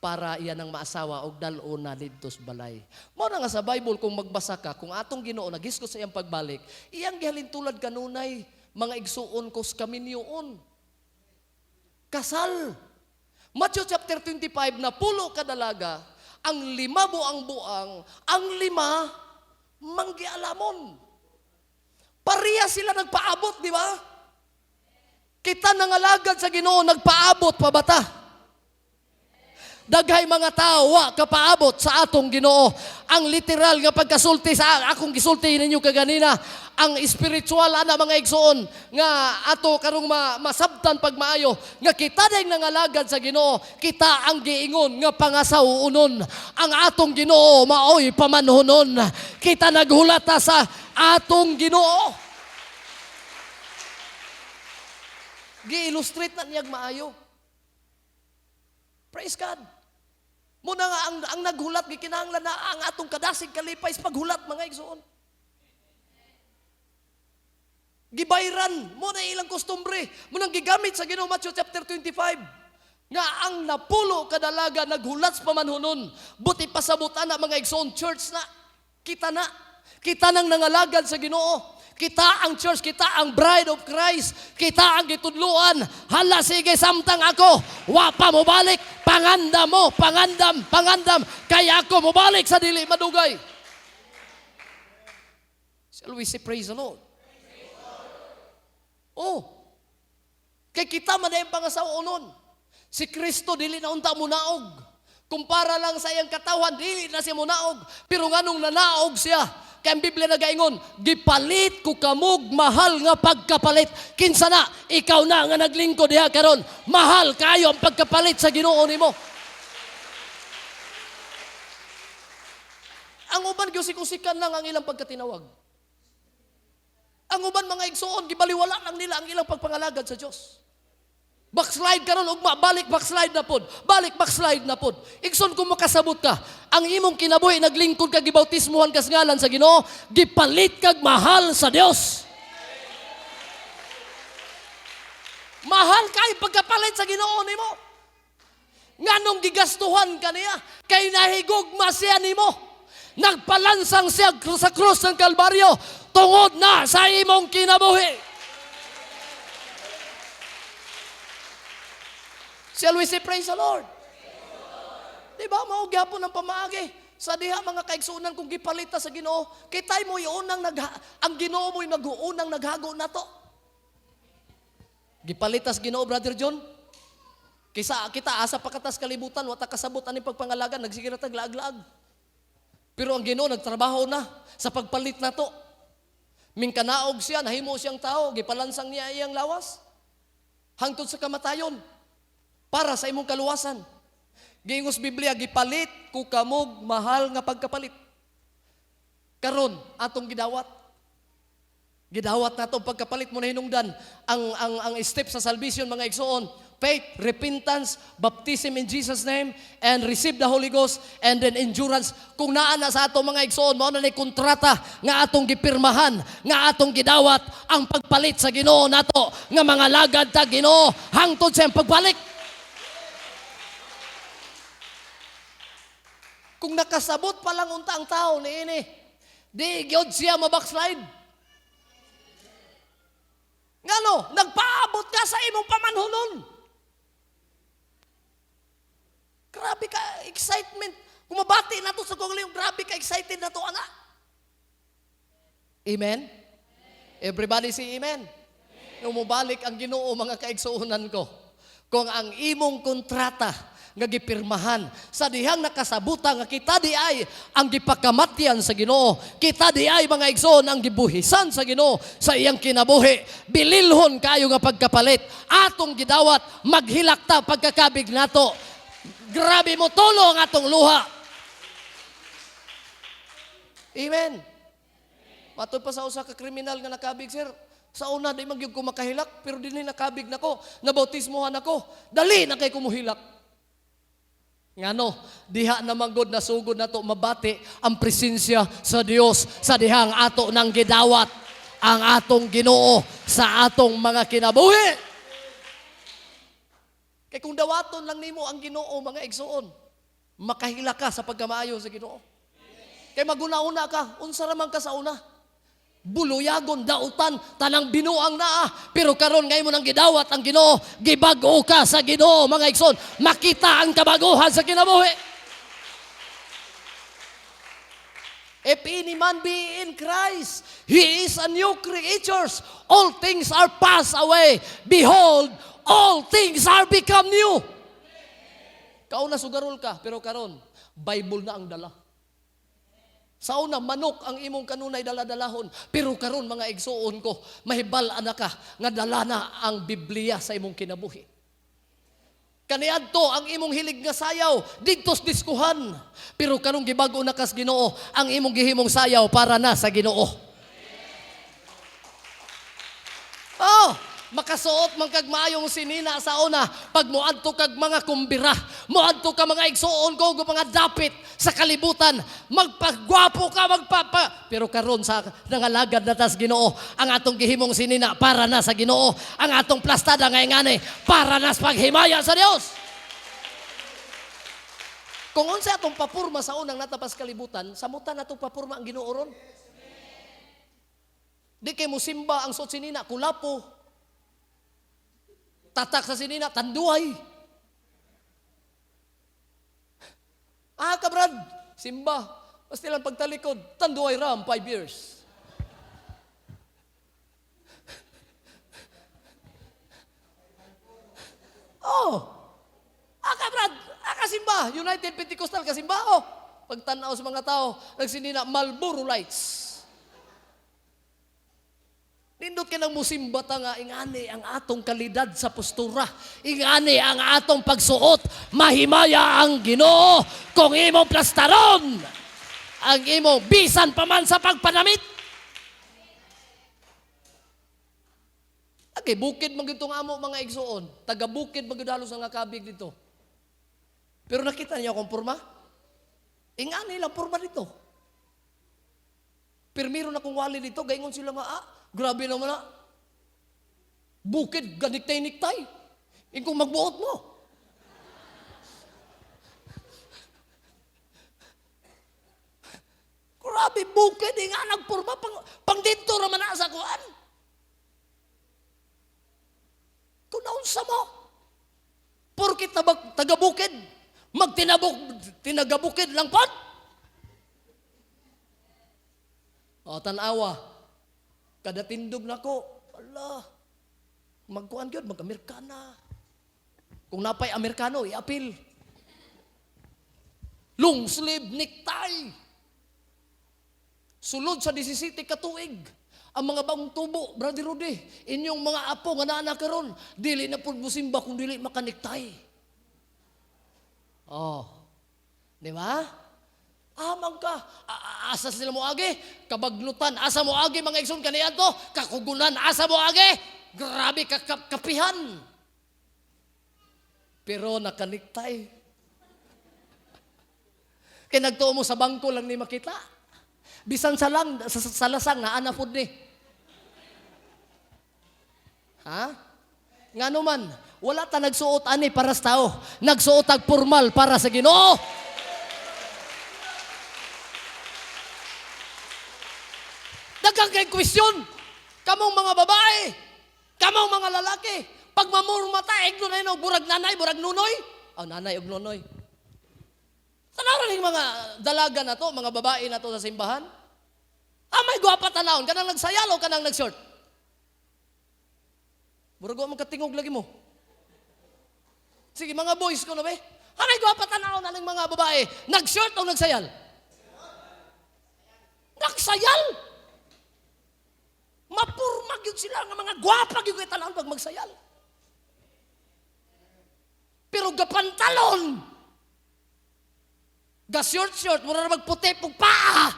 para iyan ang maasawa og dal-on na didto sa balay. Mao na nga sa Bible kung magbasa ka, kung atong Ginoo nagisgot sa iyang pagbalik, iyang gihalintulad kanunay mga igsuon ko sa kaminyoon. Kasal. Matthew chapter 25 na 10 kadalaga, ang 5 buang-buang, ang 5 manggialamon. Pareha sila nagpaabot, di ba? Kita nangalagad sa Ginoo, nagpaabot pa bata? Daghay mga tao wa kapaabot sa atong Ginoo. Ang literal nga pagkasulti sa akong gisulti ninyo kaganina, ang spiritual ana, mga igsoon, nga ato karong masabtan pagmaayo nga kita ding nangalagad sa Ginoo, kita ang giingon nga pangasawunon. Ang atong Ginoo maoy pamanhunon. Kita naghulata sa atong Ginoo. Gi-illustrate na niyag maayo. Praise God. Muna nga ang naghulat gikinahanglan na ang atong kadasig kalipay sa paghulat, mga igsoon. Gibayran mo na ilang kostumbre. Mo nang gigamit sa Ginoo Matthew chapter 25 nga ang 10 kadalaga naghulat sa pamanhunon. Buti pasabot ana, mga igsoon, church na. Kita na. Kita nang nangalagad sa Ginoo. Kita ang church, kita ang bride of Christ. Kita ang gitudluan. Hala sige, samtang ako wa pa mobalik, pangandam mo, pangandam, pangandam kay ako mobalik sa dili madugay. Shall we say praise the Lord? Oh. Kay kita man ang pangasawa. Si Kristo dili na unta munaog. Kumpara lang sa iyang katawan, dili na siya munaog. Pero nganong nanaog siya? Kay ang Biblia nagaingon, "Gipalit ko kamog mahal nga pagkapalit." Kinsa na? Ikaw na nga naglingkod diha karon. Mahal kayo ang pagkapalit sa Ginoo nimo. Ang uban giusik-usikan lang ang ilang pagkatinawag. Ang uban, mga igsuon, gibaliwala lang nila ang ilang pagpangalagad sa Dios. Backslide karon ugma, balik backslide na pod. Balik backslide na pod. Igsoon, kung makasabot ka, ang imong kinabuhi naglingkod ka, gibautismuhan ka sa ngalan sa Ginoo, gipalit kag mahal sa Dios. Mahal kay pagkapalit sa Ginoo nimo. Nganong gigastuhan ka niya? Kay nahigugma siya nimo. Nagpalansang siya sa krus ng Kalbaryo tungod na sa imong kinabuhi. Shall we say praise the Lord? Di ba, mao gyapon ang pamaagi. Sa diha, mga kaigsuonan, kung gipalita sa Ginoo, kitay mo unang nag ang Ginoo mo'y nag-uunang naghago nato. Gipalitas Ginoo, Brother John. Kaysa kita asa pa katas kalibutan, wata kasabot ani pagpangalagan, nagsige na tag laag-laag. Pero ang Ginoo nagtrabaho na sa pagpalit nato. Mingkanaog siya, nahimo siyang tao, gipalansang niya iyang lawas hangtod sa kamatayon para sa imong kaluwasan. Giingos Biblia, gipalit ko kamog mahal nga pagkapalit. Karon atong gidawat. Gidawat nato pagkapalit mo na hinungdan ang step sa salvation, mga igsoon: faith, repentance, baptism in Jesus' name, and receive the Holy Ghost, and then endurance. Kung naa na sa ato, mga igsoon, mao na ni kontrata nga atong gipirmahan, nga atong gidawat ang pagpalit sa Ginoo nato nga mga lagad ta Ginoo hangtod sa iyang pagbalik. Kung nakasabot pa lang unta ang tao niini, di gyud siya mabackslide. Ngano, nagpaabot ka sa imong pamanhunon. Grabe ka excitement. Kumabati na to sa kong, grabe ka excited na to ana. Amen? Everybody say amen. Nung mubalik ang Ginoo, mga kaigsuonan ko, kung ang imong kontrata nga gipirmahan sa dihang nakasabuta nga kita di ay ang gipakamatyan sa Ginoo, kita di ay, mga igsoon, ang gibuhisan sa Ginoo sa iyang kinabuhi, bililhon kayo nga pagkapalit atong gidawat, maghilak ta pagkakabig nato, grabe mo tulo ang atong luha. Amen. Matod pa sa usa ka kriminal nga nakabig, "Sir, sa una di man gyud ko makahilak, pero dinhi nakabig nako, nabautismohan ako, dali na kay kumuhilak." Ngano, diha naman gud nasugod nato mabati ang presensya sa Dios sa dihang ato nang gidawat ang atong Ginoo sa atong mga kinabuhi. Kay kung dawaton lang nimo ang Ginoo, mga igsoon, makahilak ka sa pagkamaayo sa Ginoo. Kay maguna-una ka, unsa ra man ka sa una? Buluyagon, dautan, tanang binuang naa. Pero karon ngay mo nang gidawat ang Ginoo, gibag-o ka sa Ginoo, mga igsoon. Makita ang kabaguhan sa kinabuhi. If any man be in Christ, he is a new creature. All things are passed away. Behold, all things are become new. Kauna sugarol ka, pero karon Bible na ang dala. Sa una, manok ang imong kanunay dala-dalahon. Pero karon, mga igsuon ko, mahibal-an ka nga dala na ang Biblia sa imong kinabuhi. Kaniadto ang imong hilig nga sayaw didto sa diskuhan. Pero karong gibag-o na kas Ginoo, ang imong gihimong sayaw para na sa Ginoo. Oh, makasuot man kag maayong sinina sa una pag moadto kag mga kumbira, moadto ka, mga igsuon ko, ug mga dapit sa kalibutan, magpagwapo ka, magpapa, pero karon sa nangalagad na tas Ginoo, ang atong gihimong sinina para na sa Ginoo, ang atong plastada nga ingani para na sa paghimaya sa Dios. Kung unsa atong papurma sa unang natapas kalibutan, samutan atong papurma ang Ginoo ron. Di kay musimba ang suot sinina, kulapo. Tatak sa sinina, tanduay. Ah, kabrad, simba. Basta lang pagtalikod, Tanduay ram, 5 years. Oh, ah, kabrad, ah, kasimba. United Pentecostal, kasimba. Oh, pagtanaw sa mga tao, nagsinina, Marlboro Lights. Nindot kay nang musimba ta nga ingani ang atong kalidad sa postura, ingani ang atong pagsuot, mahimaya ang Ginoo kung imong plastaron ang imong bisan pa man sa pagpanamit. Okay, bukid man gyud tong amo, mga igsuon. Taga bukid man gyud halos ang kabig dito. Pero nakita niyo akong porma? Ingani lang porma dito. Pero meron akong wali dito, gaingon sila nga, "Ah, grabe naman na. Bukid, ganiktay-niktay. Ingkong magbuot mo." Grabe, bukid, eh, nga nagporma, pang dito raman na sa kuan. Kung naunsa mo, porkit taga-bukid, magtinabok, tinagabukid lang pod. O, tanawa, kada tindog nako, ala, magkuan gyud, mag-Amerikana. Kung napay Amerikano, i-apil. Long sleeve necktie. Sulod sa 17 ka tuig. Ang mga bagong tubo, Brother Rudy, inyong mga apo nga naa na karon, dili na pud musimba kung dili makanektay. Oh. Di ba? Amang ka. Asa sila mo agi? Kabagnutan. Asa mo agi mga igsoon kaniadto? Kakugunan. Asa mo agi? Grabe ka kapihan. Pero nakaniktay. Kaya nagtuo mo sa bangko lang ni makita. Bisan sa lang, sa lasang na ana pud ni. Ha? Ngano man, wala ta nagsuot ani para sa tao. Nagsuot ag formal para sa Ginoo. Daghang kay question. Kamong mga babae, kamong mga lalaki, pag mamurma ta, igno na yun, burag nanay, burag nunoy. Oh, nanay og nunoy. Tanaw rin mga dalaga na to, mga babae na to sa simbahan. Ah, may gwapa tanawon, kanang nagsayal o kanang nagshort? Burag wa man katingog lagi mo. Sige, mga boys ko na ba? Ah, may gwapa tanawon aning mga babae, nagshort o nagsayal? Nagsayal! Mapurma gyud sila nga mga gwapa gyud kay tanawon pag magsayal. Pero gapantalon, ga short short, mura na magputi pug paa.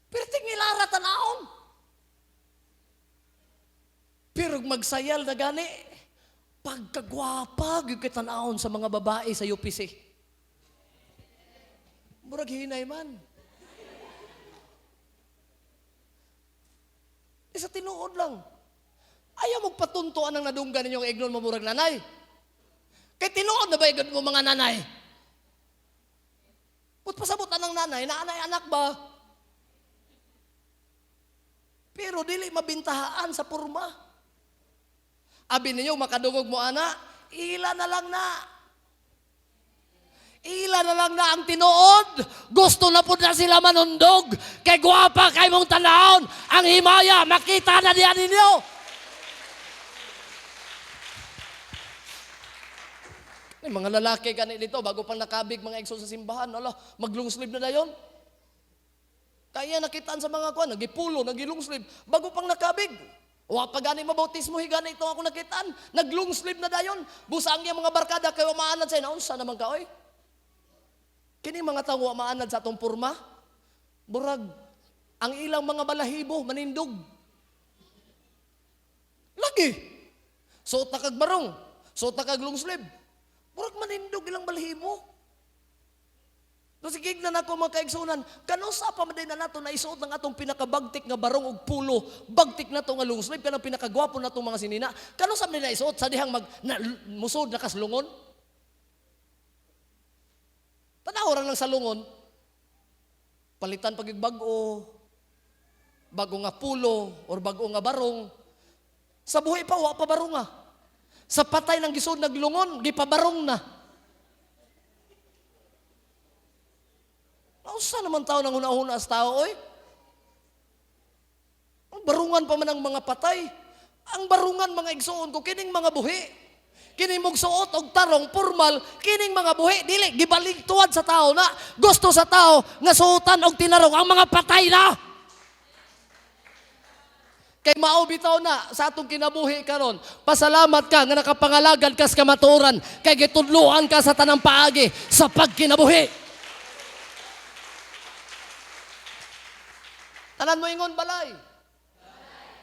Pero tingilara tanawon. Pero magsayal na gani, pagkagwapa gyud kay tanawon sa mga babae sa UPC. Murag hinay man. Di sa tinuod lang. Ayaw mo patuntuan ang nadunggan ninyong ignon mo murag nanay. Kay tinuod na ba ignon mo mga nanay? Put pasabot anang nanay, naanay anak ba? Pero dili mabintahaan sa porma. Abi ninyo makadungog mo ana, ila na lang na. Ila na lang na ang tinuod. Gusto na po na sila manundog. Kay gwapa kay mong tanahon. Ang himaya, makita na diyan ninyo. May mga lalaki gani dito, bago pang nakabig mga igsoon sa simbahan, ala, mag-long sleeve na dayon. Kaya nakitaan sa mga kuan, nagipulo, nagilong sleeve, bago pang nakabig. Wa pa gani mabautismo, higani ito ako nakitaan, naglong sleeve na dayon. Busa ang iyang mga barkada, kayo maanad sa inaunsa naman ka, oy. Kini mga tao wa maanad sa atong porma, burag ang ilang mga balahibo manindog. Lagi. Suot na kag barong, suot na kag long sleeve. Murag manindog ilang balahibo. No sige na nako mga kaigsunan, kanusa pa man din na nato na isuot ang atong pinakabagtik nga barong og pulo, bagtik na to nga long sleeve kanang pinakagwapo na tong mga sinina. Kanusa man din na isuot sa dihang mag na, musod na kaslungon? Tanaw ra lang sa lungon. Palitan pag bag-o, bago nga pulo or bago nga barong. Sa buhi pa wa pa barong nga. Sa patay ng gisod naglungon, gipabarong na. Nausa naman tao nang una-una sa tao, oy. Ang barungan pa man ang mga patay. Ang barungan mga igsuon ko, kining mga buhi. Kining mugsuot og tarong formal, kining mga buhi, dili, gibalik tuwad sa tao na, gusto sa tao, nga suotan og tinarong ang mga patay na. Kay mao bitaw na sa atong kinabuhi karon. Pasalamat ka nga nakapangalagad ka sa kamatuoran, kay gitudloan ka sa tanang paagi sa pagkinabuhi. Tanan mo ingon balay.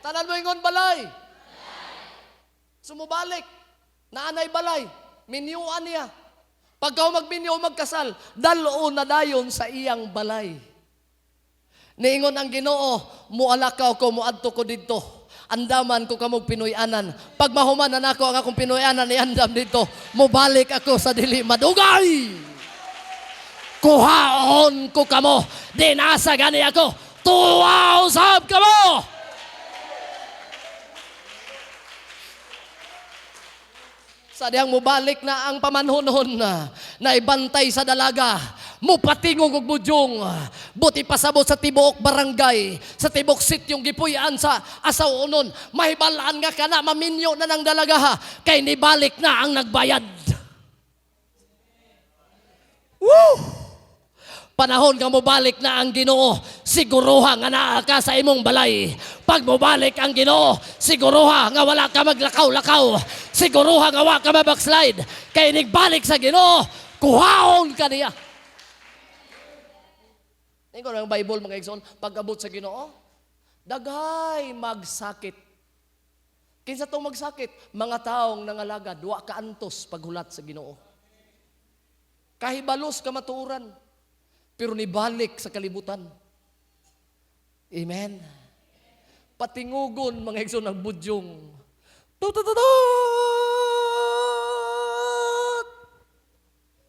Tanan mo ingon balay. Sumubalik. Naanay balay. Minyuan niya. Pagka magminyo magkasal, dalo na dayon sa iyang balay. Niingon ang Ginoo, mualakaw ko, muadto ko didto. Andaman ko kamog Pinoy-anan. Pag mahuman na nako ang akong Pinoy-anan, iandam dito. Mubalik ako sa dili madugay. Kuhaon ko kamo. Dinasa gani ako. Tuwa usab kamo. Sa dihang mubalik na ang pamanhonon na naibantay sa dalaga, mupatingog og budyong, buti pasabot sa tibuok barangay, sa tibuok sityong gipuy-an sa asaw-unon, mahibalaan nga kana, maminyo na ng dalaga ha, kay nibalik na ang nagbayad. Woo! Panahon nga mobalik na ang Ginoo, siguruha nga naa ka sa imong balay. Pag mobalik ang Ginoo, siguruha nga wala ka maglakaw-lakaw. Siguruha nga wa ka mabackslide. Kay nigbalik sa Ginoo, kuhaon ka niya. Ingon ang Bible, mga igsoon, pag-abot sa Ginoo, daghay magsakit. Kinsa tong magsakit? Mga taong nangalagad, wa ka antos paghulat sa Ginoo. Kahibalos kamatuoran, pero nibalik sa kalibutan. Amen. Patingugon, mga igsoon, ang budyong. Tut, tut, tut, tut!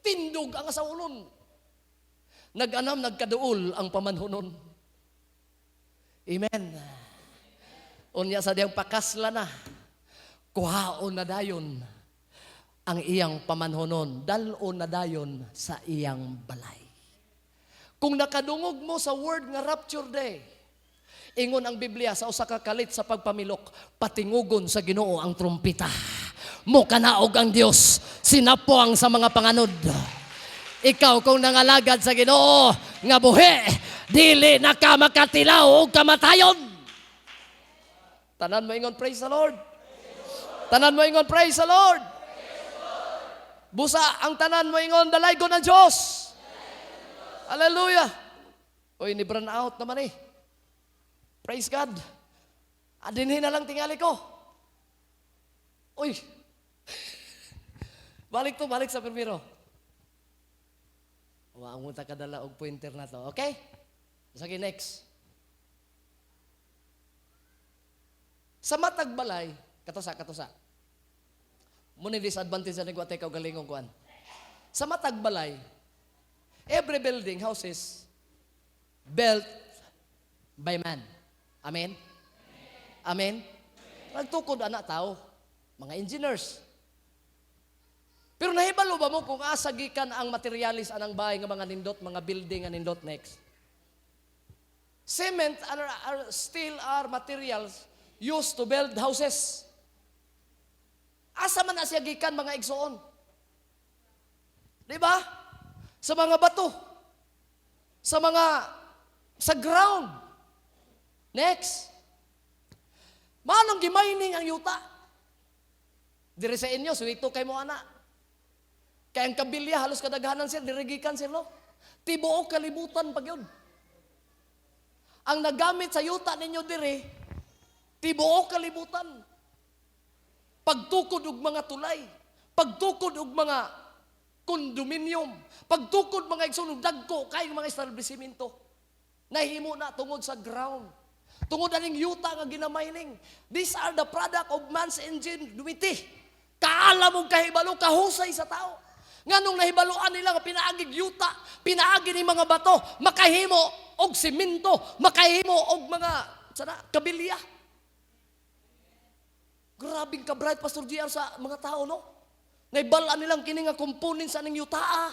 Tindog ang asaulon. Nag-anam, nagkaduol ang pamanhunon. Amen. Unya sa diyang pakasla na, kuhaon na dayon ang iyang pamanhonon, dalon na dayon sa iyang balay. Kung nakadungog mo sa word nga rapture day, ingon ang Biblia, sa usa ka kalit sa pagpamilok, patingugon sa Ginoo ang trumpita. Mokanaog ang Dios, sinapuang sa mga panganod. Ikaw kung nangalagad sa Ginoo nga buhi, dili na ka makatilaw og kamatayon. Tanan mo ingon, "Praise the Lord." Tanan mo ingon, "Praise the Lord." Busa ang tanan mo ingon, "Dalaygon ang Diyos." Hallelujah. Uy, ni brown out naman eh. Praise God. Adinhin na lang tingali ko. Uy. Balik to, balik sa primero. Wa mo ta kadala og pointer na to. Okay? Sige, next. Sa matag balay, katusa, katusa. Muna disadvantage sa nagwatay ka galingong kuan. Sa matag balay, every building, houses, built by man. Amen? Amen? Nagtukod ana tao, mga engineers. Pero nahibalo ba mo kung asa gikan ang materialis anang bahay nga mga nindot, mga building nga nindot? Next. Cement and steel are materials used to build houses. Asa man na siya gikan, mga igsoon? Di ba? Sa mga bato. Sa ground. Next. Manong gimining ang yuta? Diri sa inyo, suwito kay mo ana. Kay ang kabilya, halos kadaghanan sir, diri gikan sir, no? Tibuok kalibutan pag yun. Ang nagamit sa yuta ninyo diri, tibuok kalibutan. Pagtukod og mga tulay, pagtukod og mga condominium, pagtukod, mga igsoon, og dagko kay mga establishmento. Nahimo na tungod sa ground. Tungod aning yuta nga ginamining. These are the product of man's ingenuity. Kaalam og kahibalo, kahusay sa tao. Nganong nahibaluan nila nga pinaagig yuta, pinaagi ni mga bato, makahimo og simento, makahimo og mga sana kabilya. Grabing ka-bright, Pastor GR, sa mga tao, no? Naibalaan nilang kini nga component sa ning yutaa.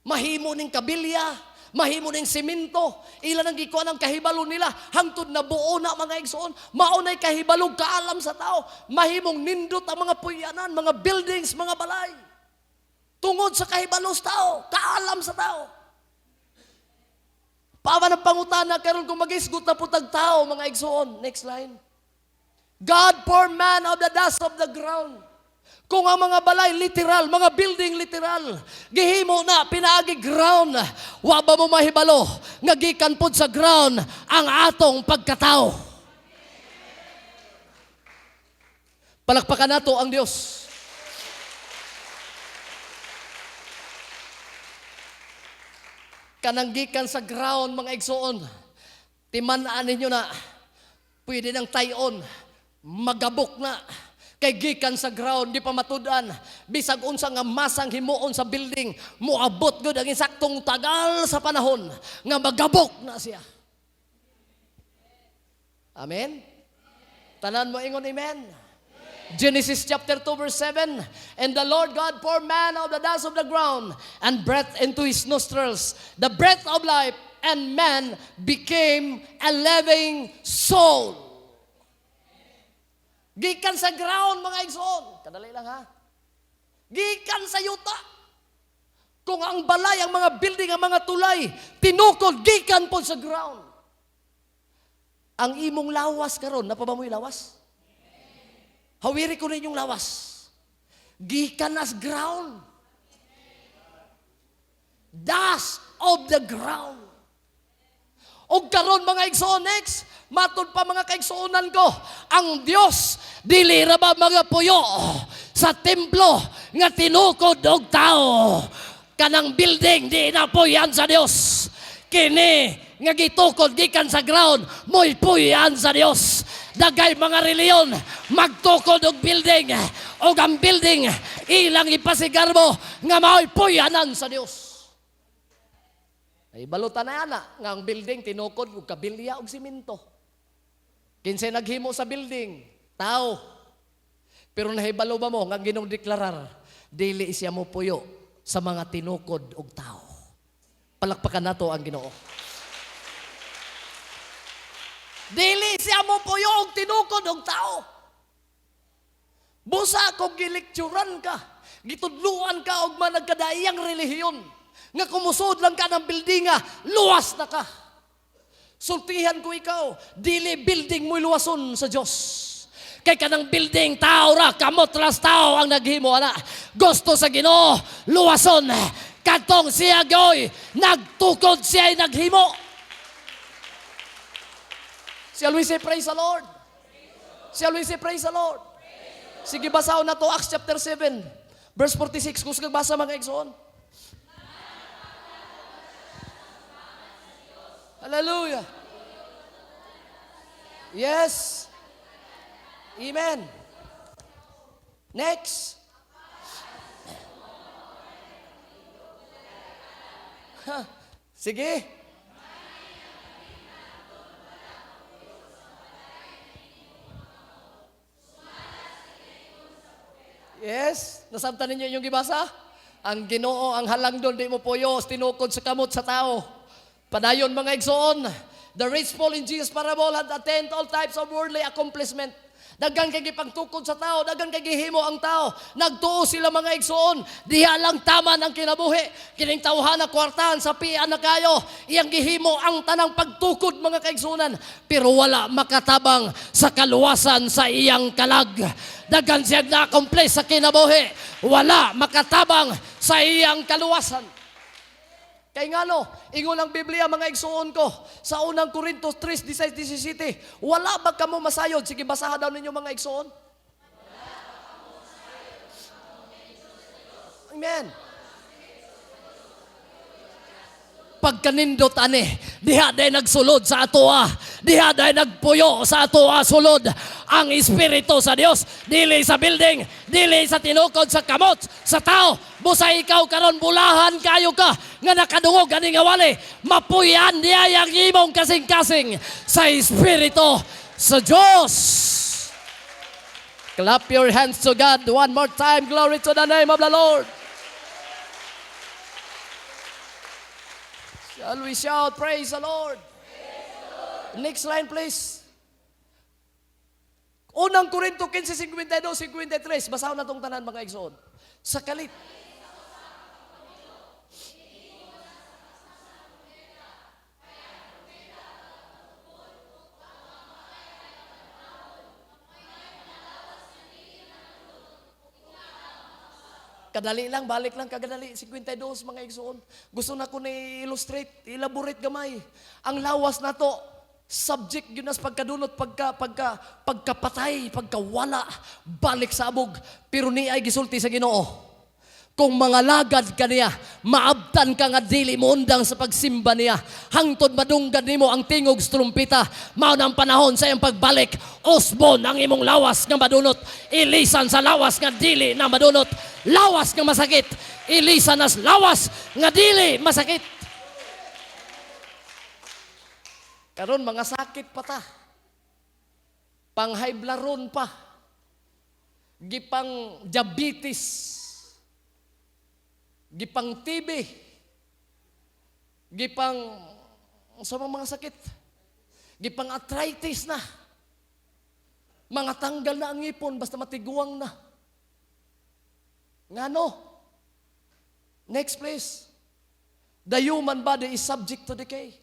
Mahimo ning kabilya, mahimo ning simento. Ila nang gikuha ng kahibalo nila hangtod na buo na, mga igsoon. Mao nay kahibalo, kaalam sa tao. Mahimong nindot ang mga puyanan, mga buildings, mga balay. Tungod sa kahibalo sa tao, kaalam sa tao. Paman ang pangutana karon kung magisgot na putag tao, mga igsoon. Next line. God formed man of the dust of the ground. Kung ang mga balay literal, mga building literal, gihimo na pinaagi ground, wa ba mo mahibalo nga gikan pod sa ground ang atong pagkatao? Palakpakan nato ang Dios. Kanang gikan sa ground, mga igsoon, timan-an ninyo na pwede nang tayon, magabok na. Kay gikan sa ground, di pa matud-an. Bisag unsa nga masang himuon sa building, moabot gud ang insaktong tagal sa panahon nga magabok na siya. Amen? Tanan mo ingon, "Amen." Genesis chapter 2 verse 7, "And the Lord God formed man of the dust of the ground and breathed into his nostrils the breath of life, and man became a living soul." Gikan sa ground, mga igsoon. Kadali lang ha. Gikan sa yuta. Kung ang balay, ang mga building, ang mga tulay, tinukod gikan po sa ground. Ang imong lawas karon, naa pa ba mo'y lawas? Hawiri ko ninyong lawas. Gikan as ground. Dust of the ground. Og karon, mga igsoon, next, matud pa, mga kaigsuonan ko, ang Dios dili ra ba mga puyo sa templo nga tinukod og tao? Kanang building di na puyan sa Dios. Kini nga gitukod gikan sa ground mo'y puyan sa Dios. Dagay mga reliyon magtukod og building og ang building ilang ipasigarbo nga mao'y puyanan sa Dios. Ay balutan na ana nga ang building tinukod og kabilya og simento. Kinsay naghimo sa building? Tao. Pero nahibalo ba mo nga ang Ginoong deklarar, dili siya mo puyo sa mga tinukod og tao? Palakpakan nato ang Ginoo. Dili siya mo puyo og tinukod og tao. Busa kung gilektsuran ka, gitudluan ka og mga nagkadaiyang relihiyon, nga kumusod lang ka ng buildinga, luwas na ka. Sultihan ko ikaw, dili building mo'y luwason sa Diyos. Kay kanang building, tao ra, kamot ras tao ang naghimo ana. Gusto sa Ginoo, luwason. Katong siya goy, nagtukod siya naghimo. Shall we say praise the Lord? Shall we say praise the Lord? Sige, basahon na to, Acts chapter 7, verse 46. Kung basa, mga igsoon. Hallelujah. Yes. Amen. Next. Ha, sige. Yes, nasabtan ninyo yung gibasa? Ang Ginoo ang halangdon di mo puyo, tinukod sa kamot sa tao. Padayon, mga igsoon, the rich fool in Jesus parable had attained all types of worldly accomplishment. Daghan kay gipangtukod sa tao, daghan kay gihimo ang tao. Nagtuo sila, mga igsoon, diha lang taman ang kinabuhi. Kining tawhana kwartahan sa pian na kayo, iyang gihimo ang tanang pagtukod, mga kaigsuonan, pero wala makatabang sa kaluwasan sa iyang kalag. Daghan siya na-accomplish sa kinabuhi, wala makatabang sa iyang kaluwasan. Kay ngano, ingon ang Biblia, mga igsuon ko, sa Unang Korinto 3, 16, 17, wala ba kamo masayod? Sige, basaha daw ninyo, mga igsuon. Amen. Pagkanindot ani, diha day nagsulod sa atoa, diha day nagpuyo sa atoa sulod ang Espiritu sa Dios, dili sa building, dili sa tinukod sa kamot sa tao. Busa ikaw karon bulahan kayo ka nga nakadungog ani nga wali, mapuyan diay ang imong kasing-kasing sa Espiritu sa Dios. Clap your hands to God one more time. Glory to the name of the Lord. Shall we shout, "Praise the Lord"? Next line, please. Unang Korinto 15, 52, 53. Basahon na tong tanan, mga igsoon. Sa kalit. Kadali lang, balik lang kagadali. 52, mga igsoon. Gusto na ko ni-illustrate, elaborate gamay. Ang lawas na to, subject yun as pagkadunot, pagkapatay, pagkawala, balik sa abog. Pero ni ay gisulti sa Ginoo. Kung mga lagad ka niya, maabtan ka nga dili mo undang sa pagsimba niya. Hangtod madunggan nimo ang tingog sa trumpita, mao na ang panahon sa iyang pagbalik. Usbon ang imong lawas nga madunot, ilisan sa lawas nga dili na madunot. Lawas nga masakit, ilisan as lawas nga dili masakit. Karon mga sakit pa ta. Pang-high pa. Gipang diabetes. Gipang TB, gipang sa mga sakit, gipang arthritis na, mga tanggal na ang ngipon, basta matiguang na. Ngano? Next, please. The human body is subject to decay.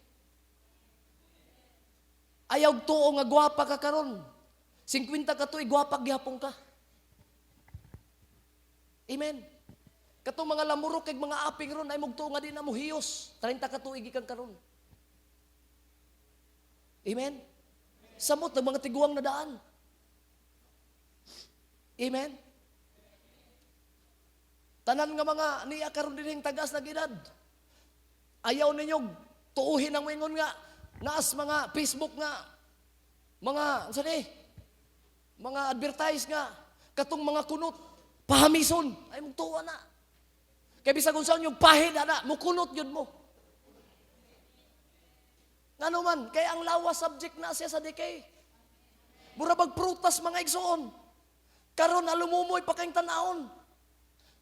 Ayaw tuo nga gwapa ka karon. 50 ka tuig, gwapa gihapon ka. Amen. Katong mga lamurok kay mga aping ron ay mugtuo nga di na mo hiyos. 30 ka tuig gikan karon. Amen. Samot ng mga tiguang na daan. Amen. Tanan nga mga niya karon dinhing tagas na edad. Ayaw ninyo tuuhin ang wingon nga naas mga Facebook nga mga unsa ni? Mga advertise nga katong mga kunot pahamison ay mugtuo na. Kay bisag unsa yung pahid ana, mukunot gyud mo. Ngano man, kay ang lawas subject na siya sa decay. Mura bag prutas, mga igsoon. Karon alumumoy pa kayong tanawon.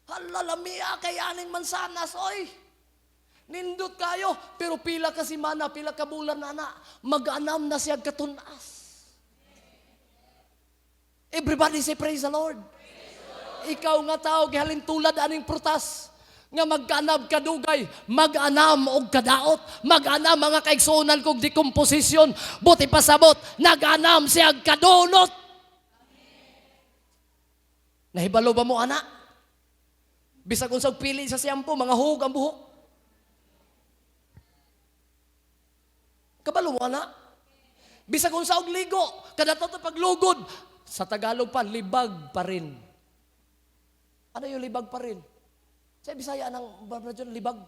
Hala, lamia kay aning mansanas, oy. Nindot kayo, pero pila ka semana, pila ka bulan na na, mag-anam na siya katunas. Everybody say, "Praise the Lord." Ikaw nga tao, gihalin tulad aning prutas, nga magkanab kadugay, mag-anam og kadaot, mag-anam, mga kaigsuonan kog decomposition, buti pasabot, nag-anam siya kadunot. Nahibalo ba mo, ana? Bisag unsang pili sa shampoo, mga hug ang buhok. Kabalo mo, ana? Bisag unsa og ligo, kada to paglugod, sa Tagalog pa, libag pa rin. Ano yung libag pa rin? Sa Bisaya nang Brother, libag.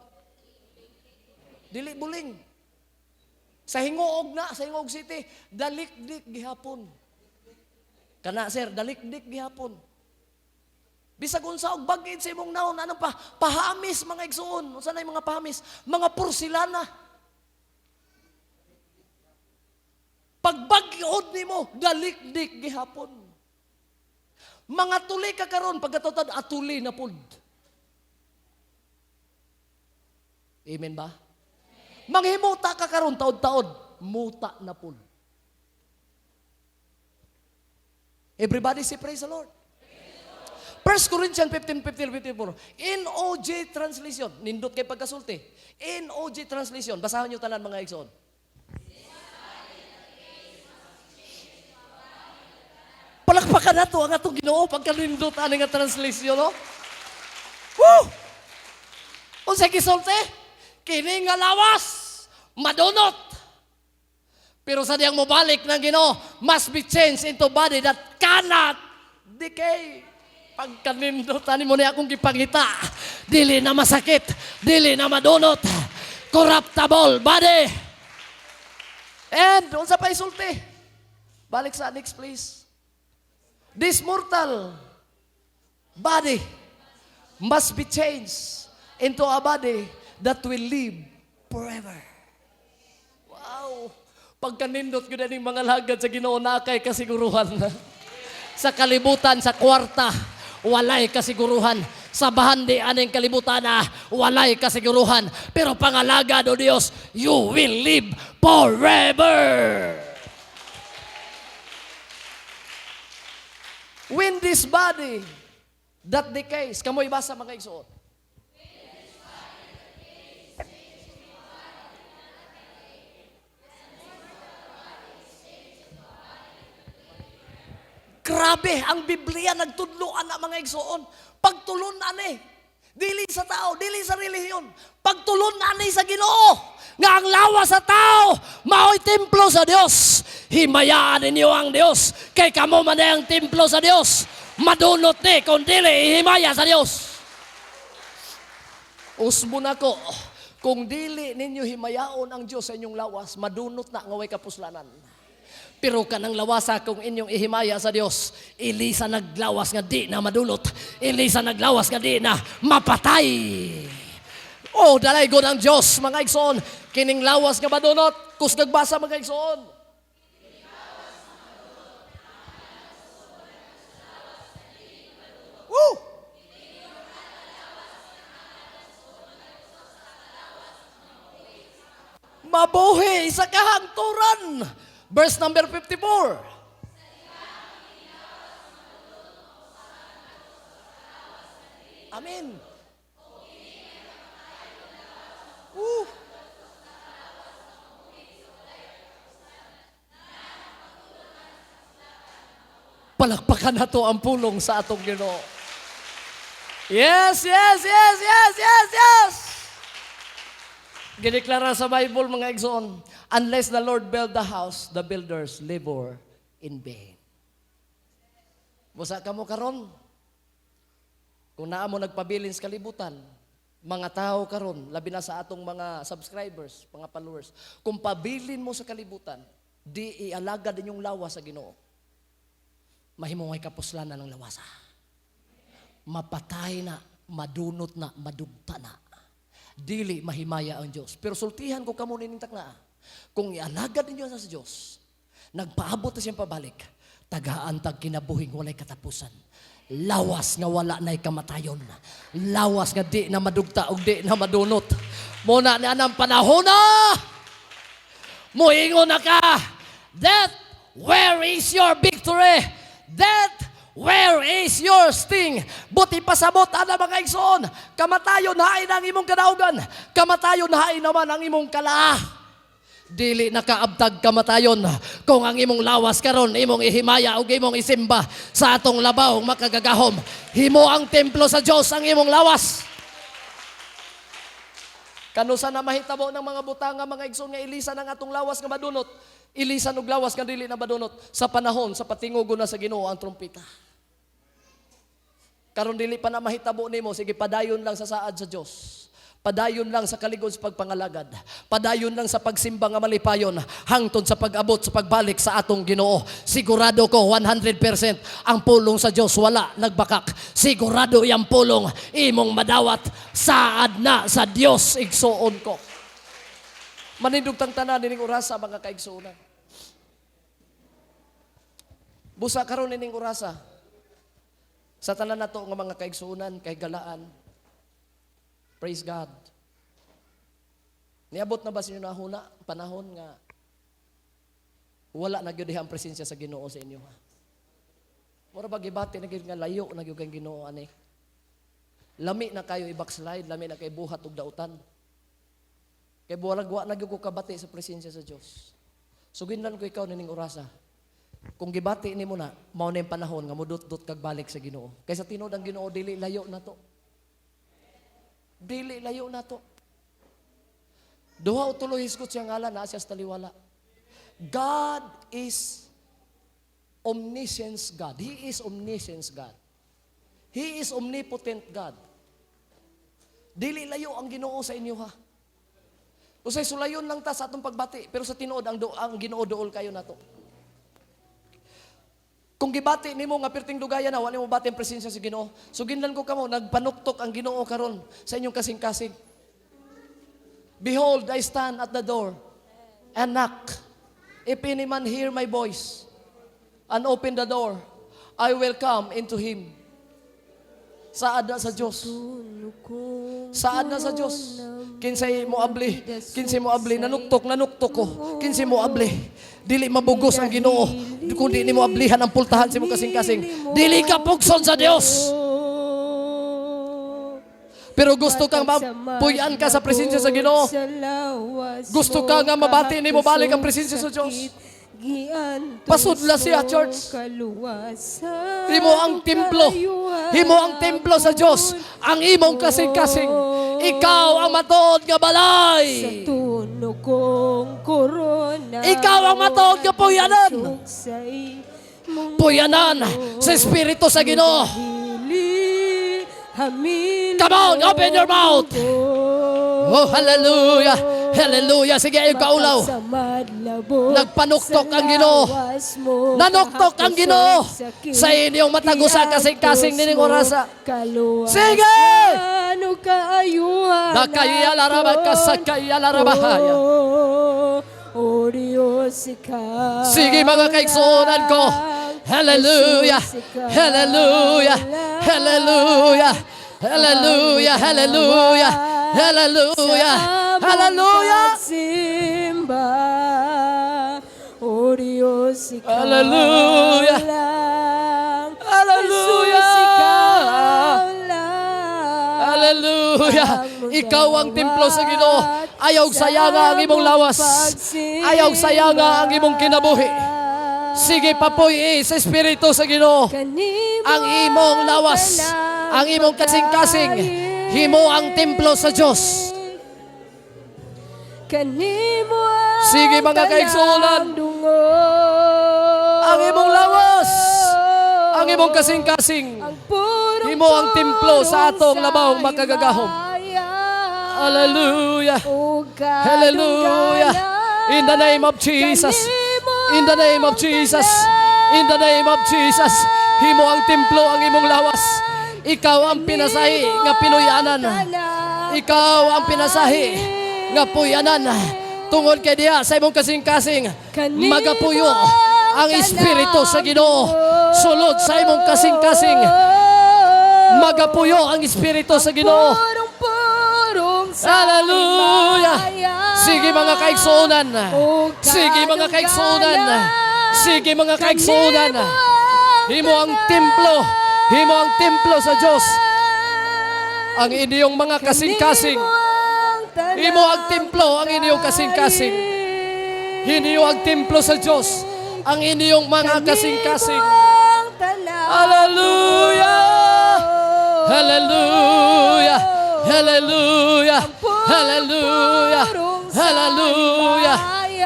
Dili buling. Sa Gingoog na, sa Gingoog City, dalikdik gihapon. Kana sir, dalikdik gihapon. Bisag unsa og bagid sa imong naon, anong pa pahamis, mga igsuon? Unsa na yung mga pahamis? Mga porselana. Pagbag-od nimo, dalikdik gihapon. Mga tuli ka karon, pagkatutad atuli na pud. Amen ba? Manghimuta ka karon taod-taod, muta na pud. Everybody say, "Praise the Lord." 1 Corinthians 15, 15, 54. NOJ translation. Nindot kay pagkasulti. NOJ translation. Basahan nyo tanan, mga igsoon. Palakpakan na to ang atong Ginoo pagkanindot ani nga translation, no? Woo! Unsa gisulti? Kini nga lawas madunot. Pero sa diyang mobalik ng Ginoo, must be changed into body that cannot decay. Pagkanindot ani mo ni akong gipangita, dili na masakit, dili na madunot. Corruptible body. And unsa pa isulti? Balik sa next, please. This mortal body must be changed into a body that will live forever. Wow! Pagkanindot ko na mga lagad sa Ginoo, na kay kasiguruhan. Sa kalibutan, sa kwarta, walay kasiguruhan. Sa bahandi aning kalibutan, walay kasiguruhan. Pero pangalagad o Dios, you will live forever. When this body that decays, kamoy basa, mga igsuon. Grabe, ang Biblia nagtudlo ana, mga igsuon. Pagtulon ani, dili sa tao, dili sa relihiyon. Pagtulon ani sa Ginoo nga ang lawas sa tao mao'y templo sa Dios. Himayaan ninyo ang Dios kay kamo man ang templo sa Dios. Madunot ni kung dili ihimaya sa Dios. Usbo nako, kung dili ninyo himayaon ang Dios sa inyong lawas, madunot na nga way kapuslanan. Pero kanang lawasa kung inyong ihimaya sa Dios, ilisa naglawas nga di na madulot, ilisa naglawas nga di na mapatay. Oh, dalay god ang Dios, mga igsoon, kining lawas nga madunot, kusgag basa, mga igsoon. Woo! Mabuhi sa kahangturan. Verse number 54. Amen. Woo! Palakpakan nato ang pulong sa atong Ginoo. Yes! Gideklara sa Bible, mga igsoon, unless the Lord build the house, the builders labor in vain. Busa kamo karon, kung naa mo nagpabilin sa kalibutan, mga tao karon, labi na sa atong mga subscribers, mga followers, kung pabilin mo sa kalibutan, di ialagad inyong lawas sa Ginoo. Mahimong ay kapuslanan ng lawasa. Mapatay na, madunot na, madugta na. Dili mahimaya ang Diyos. Pero sultihan ko kamo nining takna. Kung ialagad ninyo sa Diyos, nagpaabot na siyang pabalik, tagaan tag kinabuhing walay katapusan. Lawas nga wala na'y kamatayon. Lawas nga di na madugta o di na madunot. Muna ni anang panahon na! Muingon na ka! "Death, where is your victory? Death, where is your sting?" Buot pasabot ana, mga igsoon. Kamatayon, hain ang imong kadaugan. Kamatayon, hain naman ang imong kalaa. Dili nakaabtag kamatayon kung ang imong lawas karon imong ihimaya ug imong isimba sa atong labaw makagagahom. Himo ang templo sa Dios ang imong lawas. Kanusa na mahitabo ng mga butanga, mga igsoon, nga ilisan ang atong lawas nga madunot, ilisan og lawas nga dili na madunot sa panahon sa patingugo na sa Ginoo ang trumpeta. Karon dili pa na mahitabo nimo, sige, padayon lang sa saad sa Dios. Padayon lang sa kaligod sa pagpangalagad. Padayon lang sa pagsimba nga malipayon hangtod sa pag-abot sa pagbalik sa atong Ginoo. Sigurado ko 100% ang pulong sa Dios wala nagbakak. Sigurado iyang pulong imong madawat, saad na sa Dios, igsuon ko. Manindog tang tanan nining orasa, mga kaigsuonan. Busa karon nining orasa. Sa tanan nato nga mga kaigsuonan kay galaan. Praise God. Niabot na ba sa inyo nahuna, panahon nga wala na gyud ang presensya sa Ginoo sa inyo, ha? Mura ba gibati na gyud nga layo na gyud kang Ginoo ani? Lami na kayo i-backslide, lami na kayo buhat og dautan. Kay buwalag wa na gyud ko kabati sa presensya sa Dios. Suginlan ko ikaw nining orasa. Kung gibati nimo na, mao na yung panahon nga mudot-dot kag balik sa Ginoo. Kay sa tinuod ang Ginoo dili layo na to. Dili layo na to. Duha o tulo hisgot siya ngalan, naa siya sa taliwala. God is omniscience God. He is omniscience God. He is omnipotent God. Dili layo ang Ginoo sa inyo, ha. Usay sulayon lang ta sa atong pagbati, pero sa tinuod ang Ginoo duol kayo nato. Kung gibati nimo nga perting dugaya na wa nimo bati ang presensya sa Ginoo, suginlan ko kamo, nagpanuktok ang Ginoo karon sa inyong kasing-kasing. "Behold, I stand at the door and knock. If any man hear my voice and open the door, I will come into him." Saad na sa Diyos. Saad na sa Diyos. Kinsay mo abli, kinsay mo abli, nanuktok, nanuktok ko. Kinsay mo abli. Dili mabugos ang Ginoo kung di nimo ablihan ang pultahan sa imong kasing-kasing. Dili ka pugson sa Dios. Pero gusto kang mapuy-an ka sa presensya sa Ginoo. Gusto ka nga mabati nimo balik ang presensya sa Diyos. Pasudla siya, church. Himo ang templo. Himo ang templo sa Diyos. Ang imong kasing-kasing. Ikaw ang matuod nga balay. Sa tuno kong korona. Ikaw ang matuod nga puyanan. Sa imong Puyanan sa Espiritu sa Ginoo. Hili, hamil. Come on, open your mouth. Oh, hallelujah. Hallelujah. Sige, ayong kaulaw. Nagpanuktok ang Ginoo. Nanuktok ang Ginoo sa inyong matag usa kasing-kasing nining orasa. Sige! Dakaya laraba kasakaya larabahaya. O Diyos, ikaw Sige, mga kaigsuonan ko. Hallelujah. Hallelujah. Hallelujah. Hallelujah. Hallelujah. Hallelujah. Hallelujah. Pagsimba. O Diyos, ikaw Hallelujah. lang. Hallelujah. Jesus, ikaw lang. Hallelujah. Ikaw ang templo sa Ginoo. Ayaw sayanga ang imong lawas. Ayaw sayanga ang imong kinabuhi. Sige, papuy sa Espiritu sa Ginoo. Kanimo ang imong lawas, ang imong kasing-kasing, himo ang templo sa Dios. Kanimo ang Sige, mga kaigsuonan. tanang dungog. Ang imong lawas, ang imong kasing-kasing, ang purong himo ang templo sa atong purong labawng makagagahom. himaya. Hallelujah. O Hallelujah. In the name of Jesus. In the name of Jesus. In the name of Jesus. Himo ang templo ang imong lawas. Ikaw ang pinasahi nga pinuyanan. Ikaw ang pinasahi nga puyanan. Tungod kay diha sa imong kasing-kasing, magapuyo ang Espiritu sa Ginoo. Sulod sa imong kasing-kasing, magapuyo ang Espiritu sa Ginoo. Purong-purong sa Hallelujah! himaya. Sige, mga kaigsuonan. O Sige, mga kaigsuonan. Sige, mga kaigsuonan. Kanimo ang Himo ang templo. Himo ang templo sa Dios. Ang inyong mga kasing-kasing. Himo ang templo ang inyong kasing-kasing. Himo ang templo sa Dios. Ang inyong mga kasing-kasing. Hallelujah! Hallelujah! Hallelujah! Hallelujah! Hallelujah!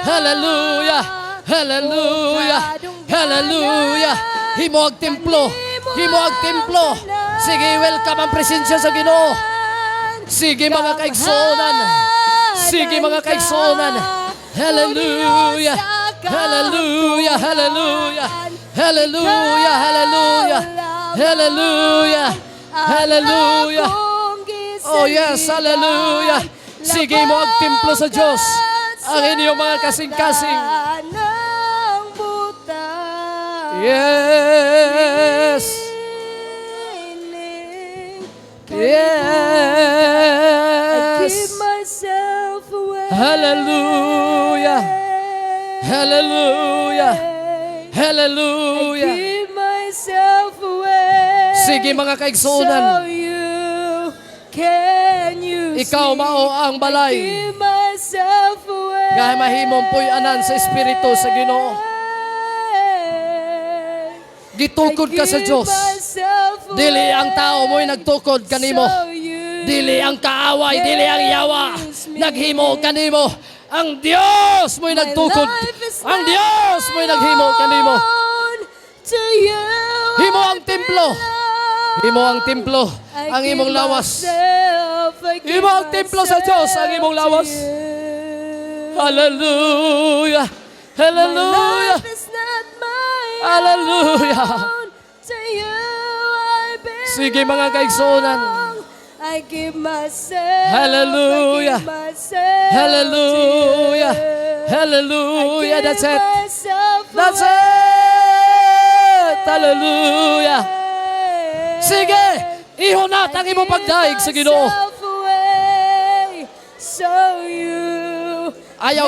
Hallelujah! Hallelujah! Hallelujah! Himo ang templo. Himo ang templo. Sige, welcome ang presensya sa Ginoo. Sige, mga kaigsuonan. Sige, mga kaigsuonan. Hallelujah! Hallelujah! Hallelujah! Hallelujah! Hallelujah! Hallelujah! Hallelujah! Oh yes, hallelujah! Sige, himo ang templo sa Diyos. Ang inyong mga kasing-kasing. Yes! I Yes! give myself away. Hallelujah! Hallelujah! I Hallelujah! give myself away. Sige, mga kaigsuonan. So you can use Ikaw me. mao ang balay. I give myself away. Nga mahimong puy-anan sa Espiritu sa Ginoo. Gitukod ka sa Dios. Dili ang tao mo'y nagtukod kanimo. So you Dili ang kaaway, dili ang yawa. Naghimo kanimo. Ang Dios mo'y nagtukod. Ang Dios mo'y naghimo kanimo. To you Himo ang templo. Himo ang templo, ang imong lawas. Himo ang templo sa Dios, ang imong lawas. Hallelujah! Hallelujah! My life is not my Hallelujah! own. To you I belong. Sige, mga kaigsuonan. I give myself. Hallelujah. I give myself Hallelujah! to you. Hallelujah! I That's give it! myself That's away. it! Hallelujah! Sige! Ihunat ang imong pagdaig sa Ginoo.